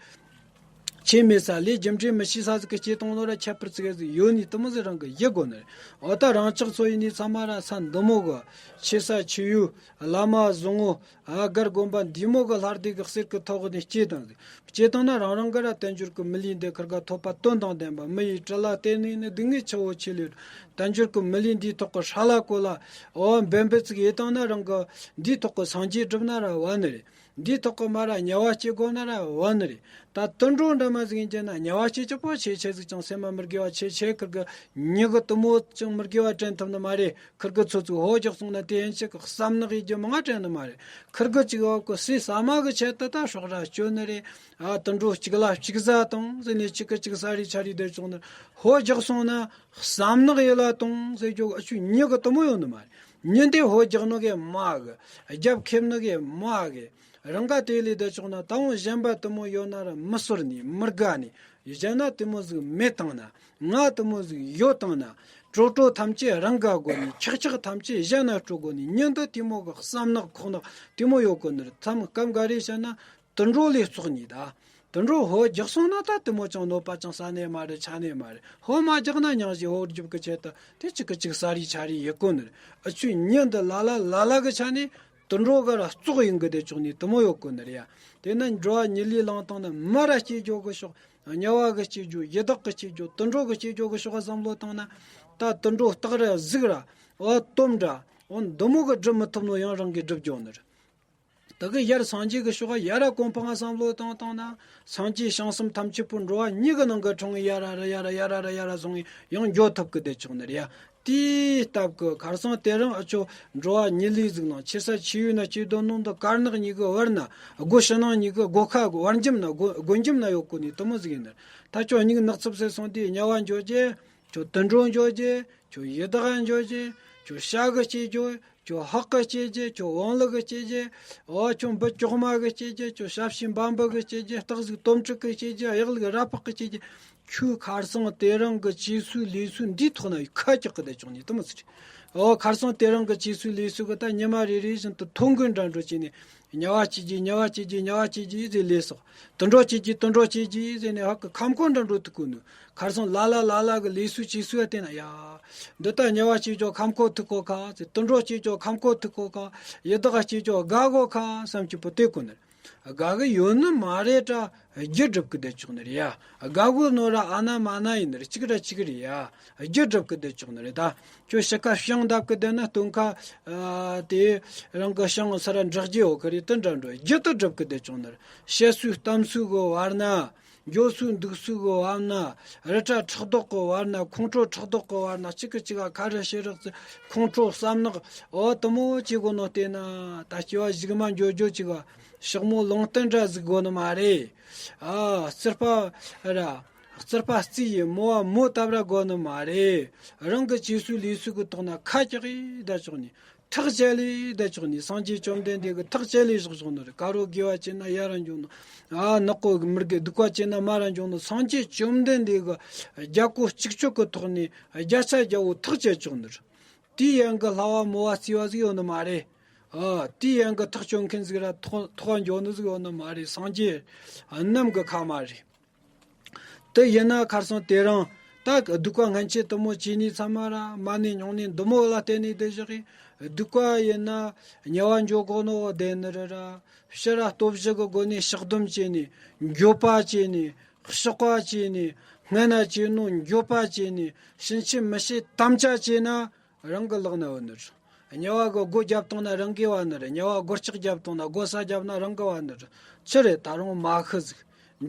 ཆེ་མེད་ས་ལས་རྒྱུ་འབྲས་མི་ཤེས་ས་ཟིག་གི་སྐྱེས་བཏང་ནོ་ར་ཁྱད་པར་ཙི་གེ་ཟིག་ཡོད་ནི་དེ་མོ་ཟིག་རང་གི་ཡིད་དགོ་ནི་རེད། འོ་ད་རང་ཅག་ཚོ་ཡིན་ནི་ཚང་མ་ར་ས་འདི་མོ་གི་ཆེ་ས་ཆེ་ཡུལ་བླ་མ་བཟང་བོ་ཨ་སྒར་དགོན་པ་འདི་མོ་གི་ལྷ་སྡེ་གི་གསེར་གི་ཐོག་ནས་སྐྱེས་བཏང་ཟིག་སྐྱེས་བཏང་ན་རང་རང་གི་ར་དལ་འབྱོར་གི་མི་ལུས་འདི་ཁུར་ག་ཐོབ་པ་དོན་དང་ལྡན་པ། མི་ཡི་དྲིན་ལ་བརྟེན་ནས་ནི་སྡུག་བསྔལ་ཆུ་བོ་ཆེ་ལས་དལ་འབྱོར་གི་མི་ལུས་འདིའི་ཐོག་གི་ཧྲ་ལ་གོ་ལ་འོ་འབད་འབད་ཙིག་ཡེ་བཏང་ན་རང་གི་འདིའི་ཐོག་གི་སངས་རྒྱས་བསྒྲུབ་ན་ར་བ་ནི་རེད། འདིའི་ཐོག་གི་མ་ར་དམྱལ་བ་སྐྱེ་དགོ་ན་ར་བ་ནི་རེད། ད་དུད་འགྲོ་འདྲ་མ་ཟིག་ཡིན་གྱི་ན་དམྱལ་བ་སྐྱེ་ཆོག་པོ་ཆེ་ཆེ་ཟིག་ཅང་སེམས་མ་མི་དགེ་བ་ཆེ་ཆེ་ཁུར་གི་མྱི་གི་དེ་མོ་ཅང་མི་དགེ་བ་དྲན་ཐུབ་ནི་མ་རེད། ཁུར་གི་ཚོ་ཚོ་ཧོ་རྒྱག་སོང་ན་དེ་ཡན་ཆད་གི་བསམ་ནག་ཡེ་རྒྱུ་མང་དྲན་ནི་མ་རེད། ཁུར་གི་ཅིག་བ་གི་སྲས་ཟ་མ་གི་ཆེད་དུ་ད་སྲོག་ར་གཅོད་ནི་རེད། ཨ་དུད་འགྲོ་གཅིག་ལ་གཅིག་ཟ་དང་ཟེར་ནས་གཅིག་གི་གཅིག་ཟ་རི་ཆ་རི་བསྡད་བྱུང་ནི་ཧོ་རྒྱག་སོང་ན་བསམ་ནག་ཡེ་ལ་དང་ཟེར་རྒྱུ་ཨ་ཆུ་མྱི་གི་དེ་མོ་ཡོད་ནི་མ་རེད། མྱི་འདི་ཧོ་རྒྱག་ནི་གི་མ་གི་རྒྱབ་ཁེབས་ནི་གི་མ་གི་རང་ག་དེ་ལས་བསྡད་བྱུང་ན་ད་འོང་གཞན་པ་དེ་མོ་ཡོད་ན་ར་མི་གསོར་ནི་མི་དགའ་ནི་གཞན་ན་དེ་མོ་ཟིག་མེད་བཏང་ན། ང་དེ་མོ་ཟིག་ཡོད་བཏང་ན། ཀྲོ་ཀྲོ་ཐམས་ཅད་རང་དགའ་དགོ་ནི། ཁྱག་ཁྱག་ཐམས་ཅད་གཞན་ན་སྤྲོད་དགོ་ནི། མྱི་འདི་དེ་མོ་གི་བསམ་ནག་ཁོག་ནག་དེ་མོ་ཡོད་དགོ་ནི་རེད། མཚམས་སྐབས་འགའ་རེ་བཤད་ན་དུད་འགྲོ་ལས་བཙོག་ནི་ད། དུད་འགྲོ་ཧོ་རྒྱག་སོང་ན་ད་དེ་མོ་ཅང་གནོད་པ་ཅང་ས་ནས་མ་རེད། ཆ་ནས་མ་རེད། ཧོ་མ་རྒྱག་ན་མྱང་བཞིན་ཧོ་རྒྱུབ་གི་ཆེད་དུ་དེ་གཅིག་གི་གཅིག་ས་རི་ཆ་རི་ཡེ་དགོ་ནི་རེད། ཨ་ཆུ་མྱི་འདི་ལ་ལ་ལ་ལ་གི་ཆ་ནས། དུད་འགྲོ་ག་ར་བཙོག་ཡིན་གི་དེ་ཆོག་ནི་དེ་མོ་ཡོད་གོ་ནི་རེད་ཡ། དེ་ན་འགྲོ་བ་ཉིད་ལས་བླངས་བཏང་ན་མི་ར་སྐྱེ་རྒྱུ་གི་ཤོག་དམྱལ་བ་གི་སྐྱེ་རྒྱུ། ཡི་དྭགས་གི་སྐྱེ་རྒྱུ། དུད་འགྲོ་གི་སྐྱེ་རྒྱུ་གི་ཤོག་བསམ་བློ་བཏང་ན། ད་དུད་འགྲོ་སྟག་ར་གཟིག་ར་འོ་དོམ་འདྲ་འོ་འདི་མོ་གི་སྒྲུབ་མི་ཐུབ་ནོ་ཡང་རང་གིས་སྒྲུབ་རྒྱུ་ནི་རེད། ད་གི་ཡར་སངས་རྒྱས་གི་ཤོག་ཡ་ར་གོང་འཕང་བསམ་བློ་བཏང་བཏང་ན། སངས་རྒྱས་བྱང་སེམས་ཐམས་ཅད་པོ་འགྲོ་བ་ཉིད་གི་ནང་གི་འཁྲུངས་ཡ་ར་ར་ཡ་ར་ཡ་ར་ར་ཡ་ར་བཟུང་ཡང་འགྱོ་ཐུབ་གི་དེ་ཆོག་ནི་རེད་ཡ། དེའི་སྟབས་ཀྱིས་ཁར་སང་དེ་རིང་ཨ་ཆོ་འགྲོ་བ་ཉིད་ལས་གཟིགས་ནང་ཆེ་ས་ཆེ་ཡུལ་ན་སྐྱེ་དོན་ནང་དུ་དཀར་ནག་གཉིས་ཀྱི་བར་ན་སྒོ་ཕྱི་ནང་གཉིས་ཀྱི་སྒོ་ཁ་བར་འཇིམ་ན་སྒོ་སྒོ་འཇིམ་ན་ཡོད་གོ་ནི་དེ་མོ་ཟིག་ཡིན་ནི། ད་ཁྱོད་གཉིས་ནག་ཚབ་ཟེར་སོང་དུས་དམྱལ་བ་འགྱོ་རྒྱུ། ཁྱོད་དུད་འགྲོ་འགྱོ་རྒྱུ། ཁྱོད་ཡི་དྭགས་འགྱོ་རྒྱུ། ཁྱོད་བྱ་གི་སྐྱེ་རྒྱུ། ཁྱོད་ཧག་གི་སྐྱེ་རྒྱུ། ཁྱོད་བང་ལི་གི་སྐྱེ་རྒྱུ། འོ་ཁྱོད་འབུ་ཅོག་མ་གི་སྐྱེ་རྒྱུ། ཁྱོད་ཞབས་ཕྱི་འབའ་འབུ་གི་སྐྱེ་རྒྱུ། སྟག་གཟིག་དོམ་ཕྲུག་གི་སྐྱེ་རྒྱུ། གཡག་ལུག་ར་ཕག་གི་སྐྱེ་རྒྱུ། ཁྱོད་ཁར་སང་དེ་རིང་གི་བྱས་སོའི་ལས་སོ་འདིའི་ཐོག་ན་ཁ་གྲག་གི་བསྡད་བྱུང་ནི་དེ་མོ་ཟིག་རེད། ཨོ་ཁར་སང་དེ་རིང་གི་བྱས་སོའི་ལས་སོ་གི་ད་ཉི་མ་རེ་རེ་བཞིན་དུ་ཐོ་འགོད་འདྲ་འགྲོ་བྱས་ནས། དམྱལ་བ་སྐྱེ་རྒྱུ་དམྱལ་བ་སྐྱེ་རྒྱུ་དམྱལ་བ་སྐྱེ་རྒྱུ་ཟེར་ལས་སོ། དུད་འགྲོ་སྐྱེ་རྒྱུ་དུད་འགྲོ་སྐྱེ་རྒྱུ་ཟེར་ནས་ཧ་གི་ཁམ་ཁོ་འདྲ་འགྲོ་ཐུག་གོ་ནི། ཁར་སང་ལ་ལ་ལ་ལ་གི་ལས་སོ་བྱས་སོ་ཡ་བལྟས་ན་ཡ། འདི་ད་དམྱལ་བ་སྐྱེ་རྒྱུ་ཁམ་ཁོ་ཐུག་གོ་ཁ་ཟེར། དུད་འགྲོ་སྐྱེ་རྒྱུ་ཁམ་ཁོ་ཐུག་གོ་ཁ། ཡི་དྭགས་སྐྱེ་རྒྱུ་དགའ་གོ་ཁ་བསམ་གྱི་པོ་དེ་གོ་ནི། དགའ་གི་ཡོད་ནི་མ་རེད་དྲ། རྒྱུ་སྒྲུབ་གི་བསྡད་ཆོག་ནི་རེད་ཡ། དགའ་གོ་ནོ་ར་ཨ་ན་མ་ན་ཡིན་ནི་རེད། གཅིག་ར་གཅིག་རེད་ཡ། རྒྱུ་སྒྲུབ་གི་བསྡད་ཆོག་ནི་རེད་ད། ཁྱོད་ཕྱི་ཁ་ཤིང་བརྡབ་གི་བསྡད་ན་སྟོན་ཁ། ཨ། དེ་རང་གི་ཤིང་སར་འདྲེག་རྒྱུ་ཡོད་གི་རེད། དེ་འདྲ་འགྲོ་རྒྱུ་དེ་སྒྲུབ་གི་བསྡད་ཆོག་ནི་རེད། བཤད་སྲོལ་གཏམ་སྲོལ་གི་བར་ན། འགྱོ་སྲོལ་འདུག་སྲོལ་གི་བར་ན། རི་ཁྲ་ཁྲག་རྡོག་གི་བར་ན། ཁོང་ཁྲོ་ཁྲག་རྡོག་གི་བར་ན། གཅིག་གི་གཅིག་ག་ཁ་རི་ཤི་རག་ཙི། ཁོང་ཁྲོ་བསམ་ནག་འོ་དེ་མོ་བྱེད་གོ་ནོ་བལྟས་ན། ད་སྐྱེ་བ་གཞུག་མ་འགྱོ་རྒྱུ་ཅིག་ག་ཕྱག་མོ་ལུང་བསྟན་འདྲ་ཟིག་དགོ་ནི་མ་རེད། ཨ། རྩུབ་པ་ར། རྩུབ་པ་རྩིས་ཡི་མོ་བ་མོ་བཏབ་ར་དགོ་ནི་མ་རེད། རང་གི་བྱས་སོའི་ལས་སོ་གི་ཐོག་ན་ཁ་གྲག་གི་བསྡད་ཆོག་ནི། ཐག་བཅད་ལས་བསྡད་ཆོག་ནི། སངས་རྒྱས་བཅོམ་ལྡན་འདས་ཀྱིས་ཐག་བཅད་ལས་བཞག་བཞག་ནི་རེད། དཀར་པོ་དགེ་བ་བྱས་ན་ཡར་ར་འགྱོ་ནི། ཨ། ནག་པོ་མི་དགེ་སྡིག་པ་བྱས་ན་མར་ར་འགྱོ་ནི། སངས་རྒྱས་བཅོམ་ལྡན་འདས་ཀྱིས་བརྒྱ་སྐོར་གཅིག་ཆོད་གི་ཐོག་ནས་བརྒྱ་ཆ་བརྒྱ་བོ་ཐག་བཅད་ཆོག་ནི་རེད། དེའི་ཡན་གི་སླ་བ་མོ་བ་རྩིས་པ་ཟིག་ཡོད་ནི་མ་རེད། ཨ། དེའི་ཡན་གི་ཐག་གཅོད་མཁན་ཟིག་ར་ཐོག་ཐོག་འགྱོ་ནི་ཟིག་ཡོད་ནི་མ་རེད། སངས་རྒྱས་རྣམས་ཀྱི་ཁ་མ་རེད། དེ་ཡིན་ན་ཁར་སང་དེ་རིང་ད་སྡིག་པ་སྔན་ཆད་དེ་མོ་བྱས་ནི་ཚང་མ་ར་མ་ནི་མྱོང་ནི་འདི་མོ་ལ་བརྟེན་ནས་བསྡད་བཞག་གི། སྡིག་པ་ཡིན་ན་དམྱལ་བ་འགྱོ་གོ་ནོ་བསྡད་ནི་རེད་ར། ཕྱི་ར་སྟོབས་བཞི་གི་སྒོ་ནས་བཤགས་སྡོམ་བྱས་ནས། འགྱོད་པ་བྱས་ནས། གཤོག་པ་བྱས་ནས། སྔན་ན་བྱས་ནོ་འགྱོད་པ་བྱས་ནས། ཕྱིན་ཆད་མི་བྱེད་དམ་བཅའ་བྱས་ན། རང་གི་ལག་ན་ཡོད་ནི་རེད། དམྱལ་བ་གི་སྒོ་བརྒྱབ་བཏང་ན་རང་གི་བ་ནི་རེད། དམྱལ་བ་སྒོ་ལྕགས་བརྒྱབ་བཏང་ན། སྒོ་ས་བརྒྱབ་ན་རང་གི་བ་ནི་རེད། ཆི་རེད། ད་རུང་མ་ཤི་ཟིག་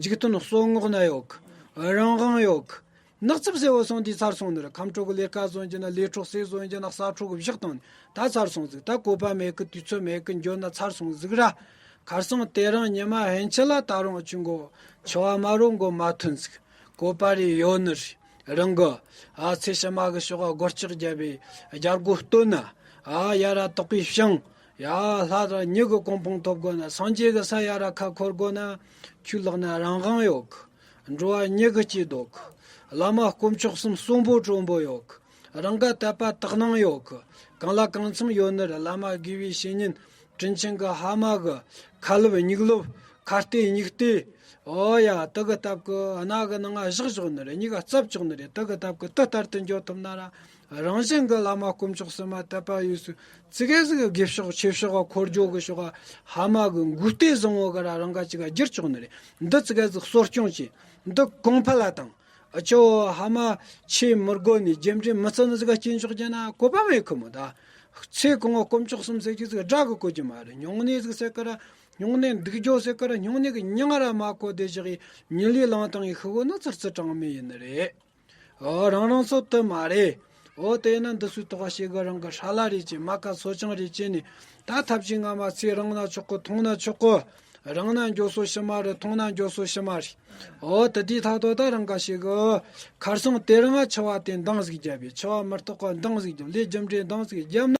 འཇིག་རྟེན་གསོད་རྔོག་ན་ཡོད་གི། རང་དབང་ཡོད་གི། ནག་རྩུབ་ཟེར་བ་སོང་དུས་ཚར་སོང་ནི་རེད། ཁམས་ཕྲུག་གི་ལས་ཀ་བཟོ་རྒྱུ་ན། ལས་འཕྲོག་སེ་བཟོ་རྒྱུ་ན། ས་འཕྲོག་གི་བཞག་བཏང་ནི། ད་ཚར་སོང་ཟིག་ད་བཀོད་པ་མེད་གི། དུས་ཚོད་མེད་གི། འགྱོ་ན་ཚར་སོང་ཟིག་ར། ཁར་སང་དེ་རིང་ཉི་མ་ཕན་ཆད་ལ་ད་རུང་ཆུ་མགོ་ཆུ་བ་མ་རོ་མགོ་མ་ཐོན་ཟིག་བཀོད་པ་རེ་ཡོད་ནི་རེད། རང་གི། ཨ། ཚེ་ཕྱི་མ་གི་ཕྱོགས་ག་སྒོ་ལྕགས་བརྒྱབ་པའི་རྒྱལ་སྒོ་སྟོད་ན། ཨ། ཡ་ར་དག་པའི་ཞིང་། ཡ། ལྷ་དང་མྱི་གི་གོ་འཕང་ཐོབ་དགོ་ན། སངས་རྒྱས་གི་ས་ཡ་ར་ཁ་འཁོར་དགོ་ན། ཁྱོད་ལག་ན་རང་དབང་ཡོད་གི། འགྲོ་བ་མྱི་གི་སྐྱིད་སྡུག་གི། བླ་མ་དཀོན་མཆོག་གསུམ་གསོན་པོ་དྲོན་པོ་ཡོད་གི། རང་ག་དད་པ་དག་སྣང་ཡོད་གི། གང་ལ་གང་འཚམ་ཡོད་ནི་རེད། བླ་མ་དགེ་བའི་བཤེས་གཉེན། དྲིན་ཆེན་གི་ཕ་མ་གི་ཁ་ལོབ་མྱིག་ལོབ། ཁ་ལྟོས་མྱིག་ལྟོས། ཨོ་ཡ། དེ་གི་སྟབས་གི་སྣ་གི་ནང་ང་བཞག་བཞག་ནི་རེད། མྱིག་ག་བཙབ་བཅུག་ནི་རེད། དེ་གི་སྟབས་གི་དེ་ལྟར་དུ་འགྱོ་ཐུབ་ན་ར། རང་བཞིན་གི་བླ་མ་དཀོན་མཆོག་གསུམ་མ་དད་པ་ཡོད་སུ། ཙི་གེ་ཟིག་གི་དགེ་ཕྱོགས་ཆོས་ཕྱོགས་ག་འཁོར་རྒྱུ་གི་ཕྱོགས་ག་ཕ་མ་གི་མགུ་ལྟོས་བཟང་བོ་གི་ར་རང་ག་ཅིག་ག་བསྒྱུར་བཅུག་ནི་རེད། འདི་ཙི་གེ་ཟིག་གསོ་སྐྱོང་བྱེད། འདི་གོང་འཕེལ་ལ་བཏང་། ཨ་ཅོ། ཕ་མ་ཆོས་མི་དགོ་ནི། རྒྱུ་འབྲས་མི་བརྩི་ནི་ཟིག་ག་སྐྱེ་འཇོག་རྒྱུ་ན་བཀོད་པ་མེད་གི་མོ། ད་ཚེ་གང་བོ་དཀོན་མཆོག་གསུམ་ཟེར་རྒྱུ་ཟིག་དགྲ་གི་བཀོད་རྒྱུ་མ་རེད། སྨྱུང་གནས་ཟིག་ཟེར་གི་ར། སྨྱུང་གནས་འདུག་རྒྱུ་ཟེར་གི་ར། སྨྱུང་གནས་གི་མྱིང་ང་ར་མ་གོ་བསྡད་བཞག་གི། ཉིན་ལས་ལངས་བཏང་གི་ཤི་བོ་ནི་ཚུར་ཚུར་གྲངས་མེད་ཡིན་ནི་རེད། ཨོ། རང་རང་ཚོ་དེ་མ་རེད། ཨོ། དེ་ན་འདི་ཚོའི་ཐོག་ཤེས་གི། རང་གི་ཧྲ་ལ་རེ་བྱེད། མ་ཀ་སོ་ཆང་རེ་བྱེད་ནི། ད་ཐབས་ཤེས་སྔ་མ་ཚེ་རིང་ན་ཆོག་གི། ཐུང་ན་ཆོག་གི། རིང་ན་འགྱོ་སོ་ཕྱི་མ་རེད། ཐུང་ན་འགྱོ་སོ་ཕྱི་མ་རེད། ཨོ། དེ་དུས་ཐག་ཐོག་ད་རང་ག་ཤེས་གི། ཁར་སང་དེ་རིང་ང་འཆི་བ་དེ་འདང་ཟིག་བརྒྱབ་པས། འཆི་བ་མི་རྟག་པ་འདང་ཟིག་བརྒྱབ། ལས་རྒྱུ་འབྲས་འདང་ཟིག་བརྒྱབ་ན།